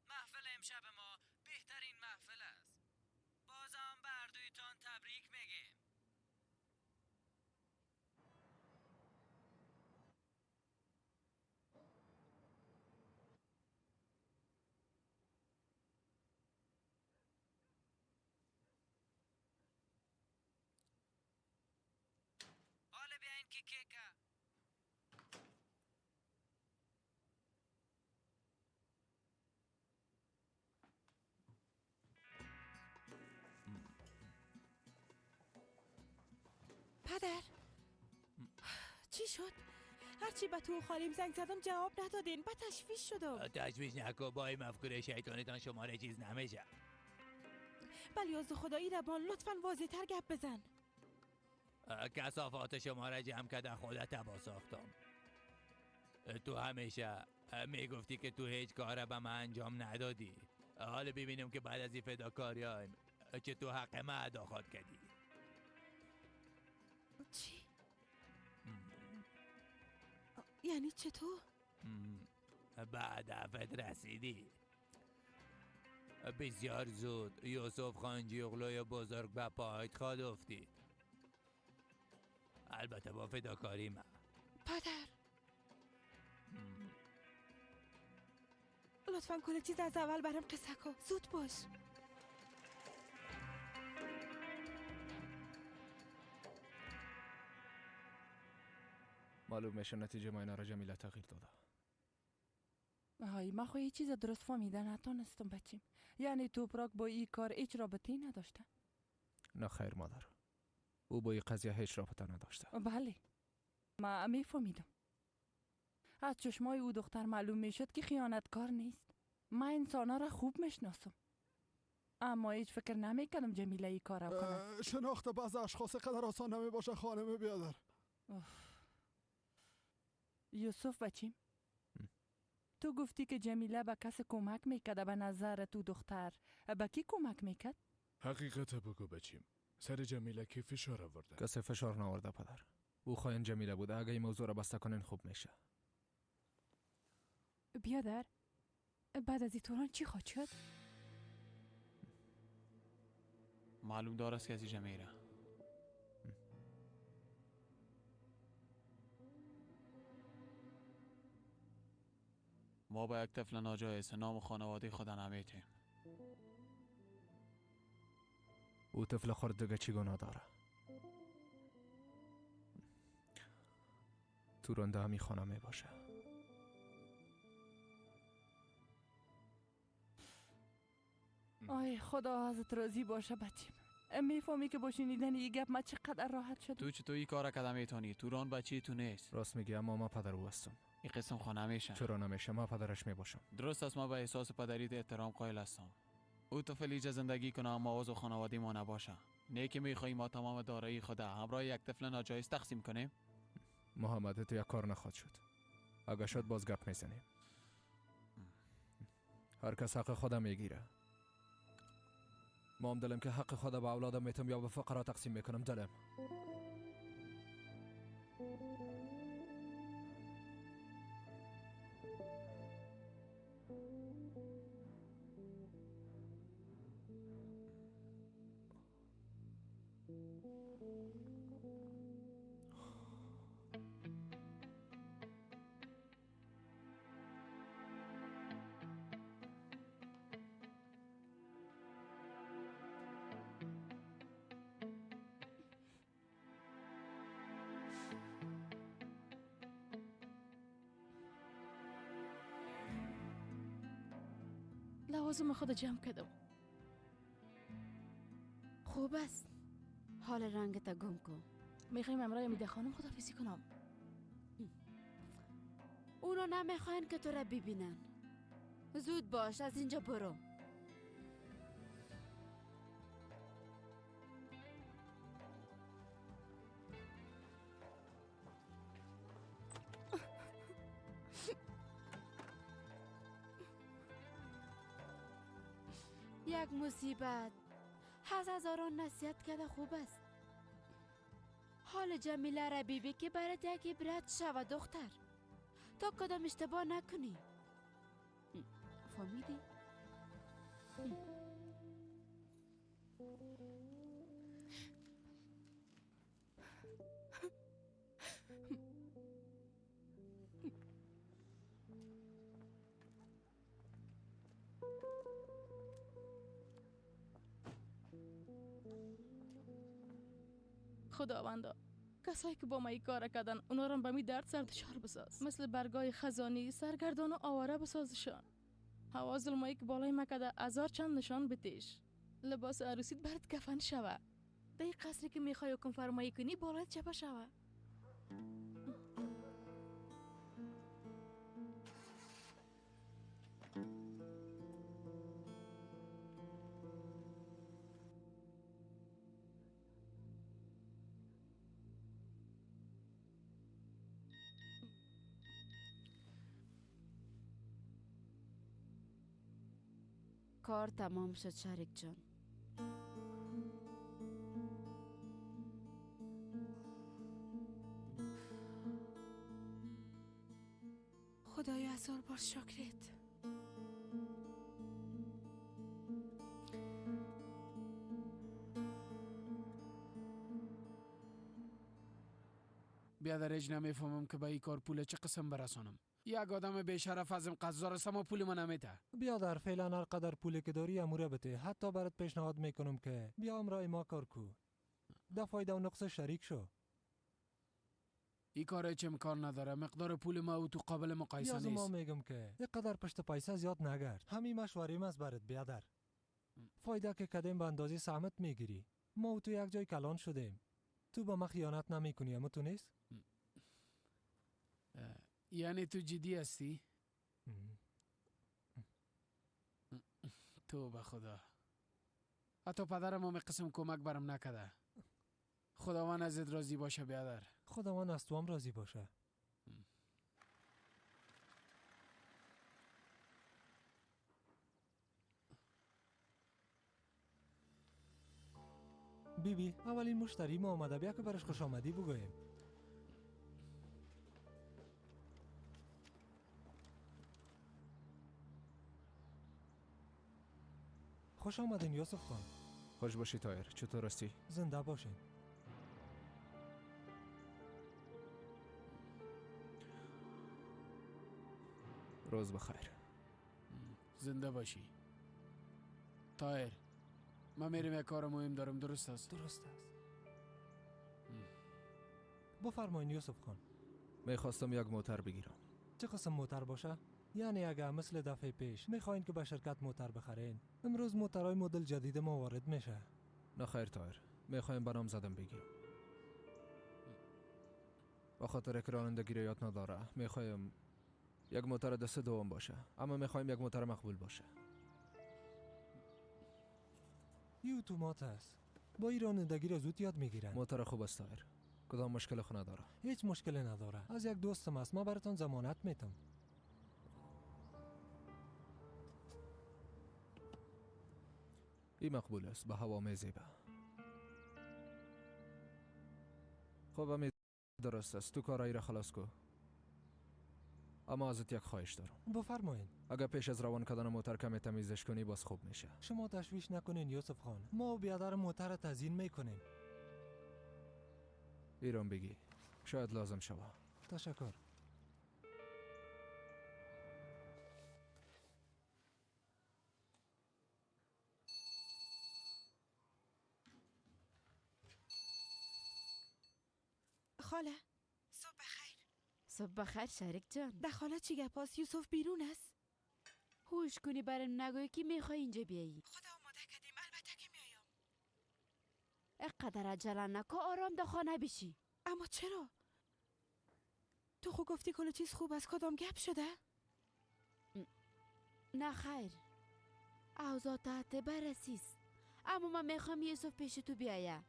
محفل امشب ما بهترین محفل است. بازم به هر دویتان تبریک میگیم. حالا بیاین که کیکه. پدر چی شد؟ هرچی به تو خالیم زنگ زدم جواب ندادین. به تشویش شدم. تشویش نکن، با این مفکوره شیطانتان شماره چیز نمیشه. بلیاز خدایی ربان لطفا واضح تر گپ بزن. کثافات شما را جمع کردن خودت تبا ساختم. تو همیشه میگفتی که تو هیچ کار به من انجام ندادی. حالا ببینیم که بعد از این فداکاری هایم که تو حق من ادا خواد کردی. چی؟ یعنی چطور؟ بعد هدفت رسیدی. بسیار زود یوسف خانجی اغلوی بزرگ به پایت خواد افتید. البته با فداکاری من. پدر لطفا کل چیز از اول برام قصه کن. زود باش. معلوم میشه نتیجه ما اینا را جمیله تغییر داده. های من خو هیچ چیز درست فهمیده نتونستم بچیم. یعنی توپراک با این کار هیچ رابطه‌ای نداشته؟ نه خیر مادر، او با این قضیه هیچ رابطه نداشته. بله من میفهمیدم. از چشمای او دختر معلوم میشد که خیانتکار نیست. من انسانا را خوب میشناسم، اما هیچ فکر نمیکردم جمیله این کار را کنه. شناخت بعض اشخاص قدر آسان نمیباشه خانم بیادر. یوسف بچیم، تو گفتی که جمیله به کس کمک میکرده. به نظر تو دختر به کی کمک میکرد؟ حقیقت بگو بچیم، سر جمیله کی فشار آورده؟ کسی فشار نآورده پدر. او خاین جمیله بوده. اگه این موضوع را بسته کنین خوب میشه. بیادر، بعد از این توران چی خواهد شد؟ معلوم دار است که از اینجا میره. ما با یک طفل ناجایز نام خانواده خود نمیتیم. او طفل خورد دیگه چی گناه داره؟ توران ده همی خانه می باشه. آی خدا ازت راضی باشه بچیم. میفهمی که با شنیدن این گپ من چقدر راحت شدم. تو چطور این کار کده میتونی؟ توران بچه تو نیست. راست میگی، اما ما پدر او هستم. این قسم خانه میشه. چرا نمیشه؟ ما پدرش میباشم. درست است، ما به احساس پدریت احترام قائل هستم. او طفل اینجا زندگی کنه اما عضو خانواده ما نباشه. نه که میخوایی ما تمام دارایی خود همراه یک طفل ناجایز تقسیم کنیم؟ محمد تو یک کار نخواد شد. اگه شد باز گپ میزنیم. هر کس حق خودم میگیره. ما هم دلم که حق خود به اولادم میتم یا به فقرا تقسیم میکنم. دلم لوازم خود جمع کردم. خوب است. حال رنگت گم کن. میخوایم امرای میده خانم خدافیزی کنم. اونا نمیخواین که تو را ببینن. زود باش از اینجا برو. یک مصیبت هزاران نصیحت کرده خوب است. حال جمیله را بیبی که برات یک عبرت شود دختر، تا کدام اشتباه نکنی. فهمیدی؟ خداوندا، کسایی که با ما این کار کردن اونا را به می درد سردشار بساز، مثل برگای خزانی سرگردان و آواره بسازشان. هوا ظلمایی که بالای مکده هزار چند نشان بتیش. لباس عروسیت برات کفن شوه. در این قصری که میخوای حکم فرمایی کنی بالایت چپه شوه. کار تمام شد شریک جان. خدایا هزار بار شکرت. بیادر هیچ نمیفهمم که به این کار پول چه قسم برسانم. یک آدم بی‌شرف ازم قرضدار است اما پول من نمیده. بیادر فعلا هر قدر پولی که داری اموره بده. حتی برات پیشنهاد میکنم که بیا امرای ما کار کو، ده فایده و نقص شریک شو. این کار هیچ امکان نداره. مقدار پول ما او تو قابل مقایسه نیست. ما میگم که اینقدر پشت پیسه زیاد نگرد. همین مشوریم از برات بیادر. فایده که کدیم به اندازه سهمت میگیری. ما و تو یک جای کلان شدیم. تو با ما خیانت نمیکنی اما تو نیست؟ یعنی تو جدی هستی؟ تو به خدا حتی پدرم هم قسم کمک برم نکده. خداوند ازت راضی باشه بیادر. خداوند از تو هم راضی باشه. بیبی اولین مشتری ما آمده، بیا که برش خوش آمدی بگوییم. خوش آمدین یوسف خان. خوش باشی طاهر، چطور هستی؟ زنده باشین. روز بخیر. زنده باشی طاهر. من میرم یک کار مهم دارم. درست است؟ درست است. بفرمایین یوسف خان. میخواستم یک موتر بگیرم. چه قسم موتر باشه؟ یعنی اگه مثل دفعه پیش میخواین که به شرکت موتر بخرین، امروز موترهای مدل جدید ما وارد میشه. نه خیر طاهر، میخوایم برام زدم بگیرم. به خاطر که رانندگی را یاد نداره میخوایم یک موتر دست دوم باشه، اما میخوایم یک موتر مقبول باشه. این اتومات است، با این رانندگی را زود یاد میگیرن. موتر خوب است طاهر، کدام مشکل خو نداره؟ هیچ مشکلی نداره. از یک دوستم است، ما براتون ضمانت میتم. این مقبول است، به هوا میزیبه. خب امید درست است، تو کارایی را خلاص کو. اما ازت یک خواهش دارم. بفرمایین. اگر پیش از روان کردن موتر کمی تمیزش کنی باز خوب میشه. شما تشویش نکنین یوسف خان، ما و بیادر موتر تزیین میکنیم. ایران بگی، شاید لازم شوه. تشکر. خاله صبح بخیر. صبح بخیر شریک جان. ده خاله چی گپ است؟ یوسف بیرون است؟ هوش کنی برم نگویی که میخوای اینجا بیایی. خدا آماده کردیم، البته که میایم. اقدر عجله نکن، آرام ده خانه بشی. اما چرا؟ تو خو گفتی کل چیز خوب است، کدام گپ شده؟ نه خیر، اوضاع تحت بررسی است. اما من میخوام یوسف پیش تو بیایه.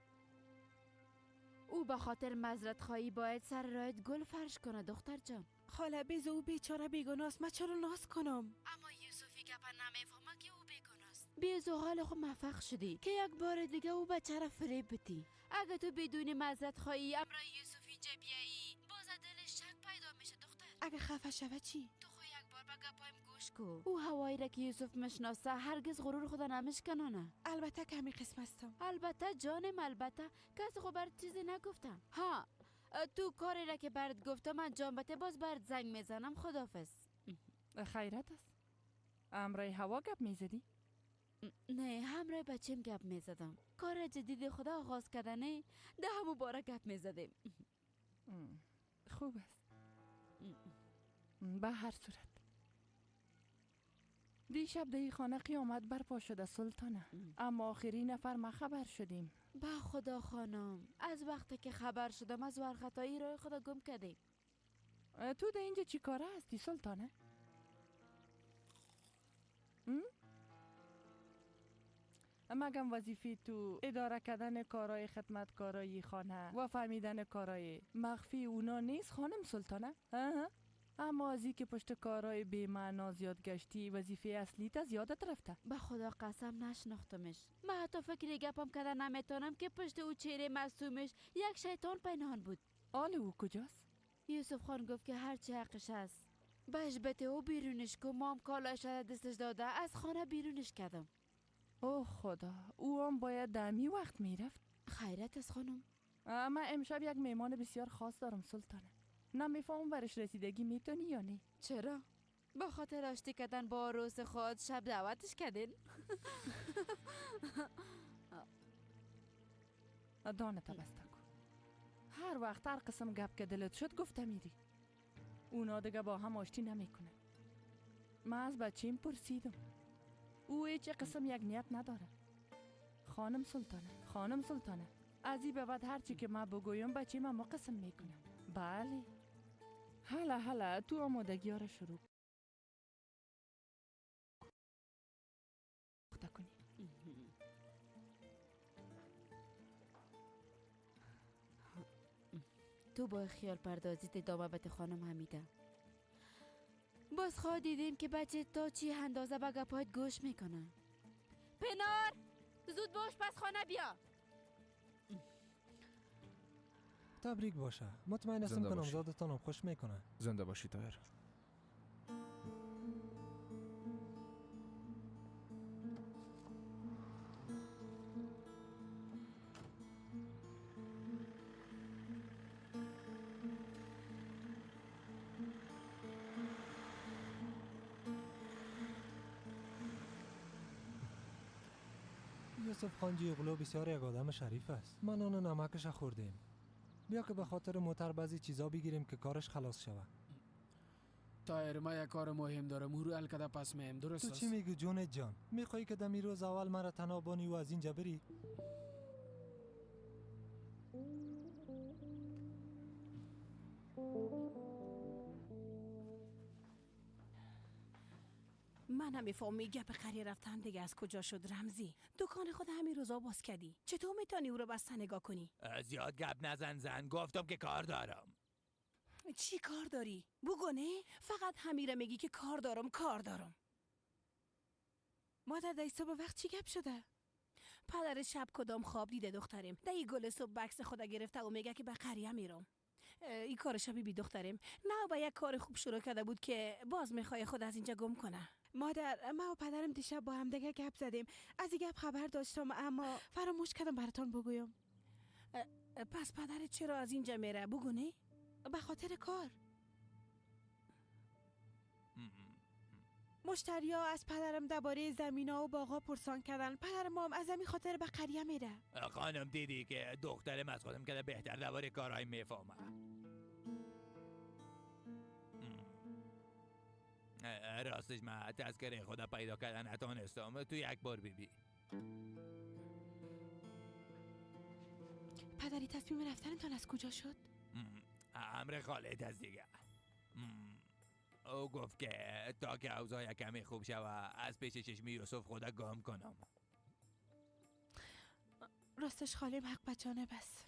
او به خاطر معذرت خواهی باید سر رایت گل فرش کنه دختر جان. خاله بیزو او بیچاره بیگناست، من چرا ناز کنم؟ اما یوسفی گپ نمیفهمه که او بیگناست. بیزو حال خود موفق شدی که یک بار دیگه او بچه را فریب بدی. اگه تو بدون معذرت خواهی امرای یوسف اینجا بیایی، باز دلش شک پیدا میشه دختر. اگه خفه شوه چی؟ تو خو یک بار به گپایم گوش کو. او هوایی را که یوسف مشناسه هرگز غرور خود نمیشکنانه. البته که همین قسم هستم. البته جانم، البته کسی خو برات چیزی نگفتم. ها تو کاری را که برات گفتم انجام بده، باز برات زنگ میزنم. خداحافظ. خیرت است. همراه هوا گپ میزدی؟ نه همراه بچیم گپ میزدم. کار جدید خدا آغاز کردنه، ده همو باره گپ میزدیم. خوب است. به هر صورت دیشب در خانه قیامت برپا شده سلطانه، اما آخرین نفر ما خبر شدیم. به خدا خانم، از وقتی که خبر شدم از ورخطایی رای خدا گم کردیم. تو در اینجا چی کاره هستی سلطانه؟ مگم وظیفه تو اداره کردن کارای خدمتکارای خانه و فهمیدن کارای مخفی اونا نیست خانم سلطانه؟ اما از که پشت کارای بی معنا زیاد گشتی، وظیفه اصلی تا زیادت رفته. به خدا قسم نشناختمش. من حتی فکر گپم کردن نمیتونم که پشت او چهره معصومش یک شیطان پنهان بود. آل او کجاست؟ یوسف خان گفت که هرچی حقش هست بهش بده و بیرونش کو. مام کالاش دستش داده، از خانه بیرونش کردم. اوه خدا، او هم باید دمی وقت میرفت. خیرت از خانم. اما امشب یک میمان بسیار خاص دارم سلطانه. نمیفهمم برش رسیدگی میتونی یا نه. چرا؟ با خاطر آشتی کردن با عروس خود شب دعوتش کردین؟ دانت بسته کن. هر وقت هر قسم گپ که دلت شد گفته میری. اونا دیگه با هم آشتی نمیکنن. من از بچیم پرسیدم، او هیچ قسم یک نیت نداره. خانم سلطانه، خانم سلطانه، از این به بعد هرچی که من بگویم بچیم ما قسم میکنم. بله. هلا هلا تو آمادگی ها را شروع کنی. تو با خیال پردازیت ادامه بده خانم حمیده. باز خواه دیدیم که بچه تا چی اندازه به گپایت گوش میکنه. پنار زود باش پس خانه بیا. تبریک باشه. مطمئن هستم که نامزادتان هم خوش میکنه. زنده باشی طاهر. یوسف خانجی اغلو بسیار یک آدم شریف است. ما نان و نمکش خوردیم. بیا که به خاطر موتر بعضی چیزا بگیریم که کارش خلاص شود. طاهر ما یک کار مهم دارم. او رو الکده پس مهم. درست تو چی میگی جون جان؟ میخوای که دمی روز اول مرا تنها بانی و از اینجا بری؟ من نمیفهمی گپ قریه رفتن دیگه از کجا شد رمزی. دکان خود همین روزا باز کردی، چطور میتونی او رو بسته نگاه کنی؟ زیاد گپ نزن زن، گفتم که کار دارم. چی کار داری؟ بگو نه، فقط همیره میگی که کار دارم کار دارم. مادر در صبح وقت چی گپ شده؟ پدر شب کدام خواب دیده دخترم. در گل صبح بکس خدا گرفته و میگه که به قریه میرم. این کار شبی بی دخترم نه با یک کار خوب شروع کرده بود که باز میخوای خود از اینجا گم کنه. مادر ما و پدرم دیشب با هم دیگه گپ زدیم. از این گپ خبر داشتم اما فراموش کردم براتون بگویم. پس پدرت چرا از اینجا میره؟ بگو نه. به خاطر کار. مشتریا از پدرم درباره زمینا و باغا پرسان کردن. پدرم هم از همین خاطر به قریه میره. خانم دیدی که دخترم از خودم که بهتر درباره کارهای میفهمه. راستش من تذکره خدا پیدا کردن نتونستم. تو یک بار بیبی. پدری تصمیم رفتنتان از کجا شد؟ امر خالد از دیگه. او گفت که تا که اوضاع کمی خوب شوه از پیش چشمی یوسف خدا گم کنم. راستش خالیم حق به جانب است.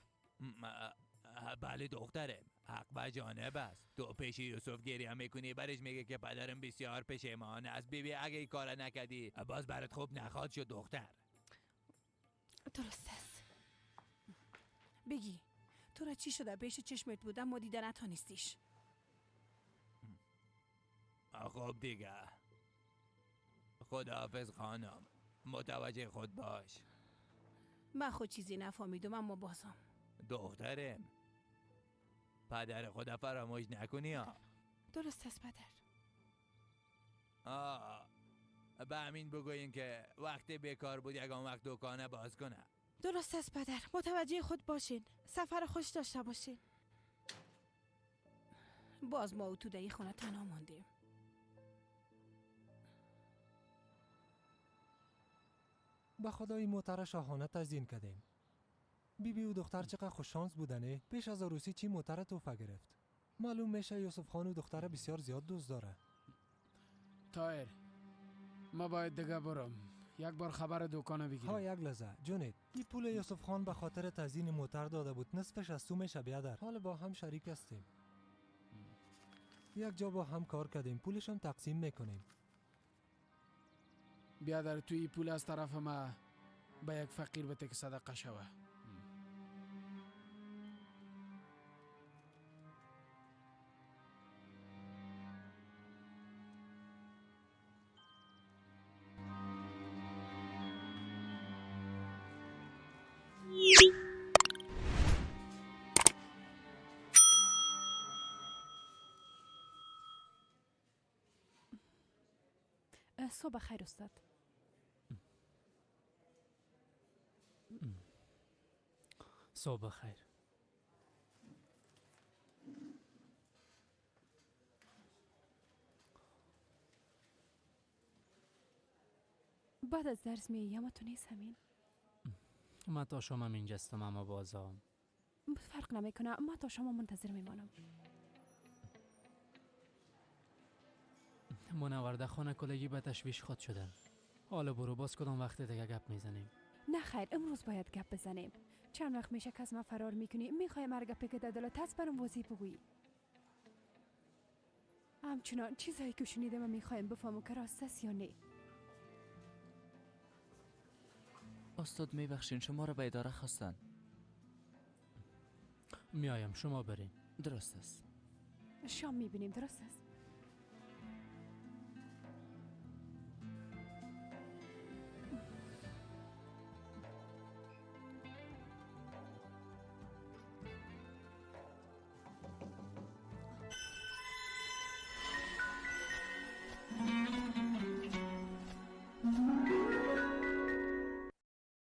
بله دخترم حق به جانب است. تو پیش یوسف گریه میکنی، برش میگه که پدرم بسیار پشیمان است. بیبی اگه این کار نکردی باز برات خوب نخواد شد دختر. درست است. بگی تو را چی شده؟ پیش چشمت بودم ما دیده نتانستیش. خب دیگه خداحافظ خانم، متوجه خود باش. من خود چیزی نفهمیدم اما بازم دخترم پدر خدا فراموش نکنی ها. درست است پدر. به همین بگوین که وقتی بیکار بود یگان وقت دکانه باز کنه. درست است پدر، متوجه خود باشین. سفر خوش داشته باشین. باز ما و تو در خونه تنها ماندیم. به خدای موتر شاهانه تزیین کردیم. بیبی و دختر چقدر خوش شانس بودنه. پیش از عروسی چی موتر توفه گرفت. معلوم میشه یوسف خان و دختر بسیار زیاد دوست داره. طاهر ما باید دیگه برم. یک بار خبر دکان بگیرم. ها یک لحظه جونید، این پول یوسف خان به خاطر تزیین موتر داده بود، نصفش از تو میشه بیادر. حالا با هم شریک هستیم. یک جا با هم کار کردیم، پولش هم تقسیم میکنیم. بیادر توی پول از طرف ما به یک فقیر بده که صدقه شوه. صبح خیر استاد. صبح خیر. بعد از درس میایم تو نیست همین. من تا شما اینجاستم اما بازم فرق نمیکنه، ما تا شما منتظر میمانم. منورده خانه کلگی به تشویش خود شدن. حالا برو باز کدام وقت دیگه گپ میزنیم. نه خیر امروز باید گپ بزنیم. چند وقت میشه که از ما فرار میکنی. میخوای هر گپی که در دلت هست برام واضح بگویی. همچنان چیزهایی که شنیدم میخوایم بفهمم که راست است یا نه. استاد میبخشین شما را به اداره خواستن. میایم، شما برین. درست است. شام میبینیم، درست است.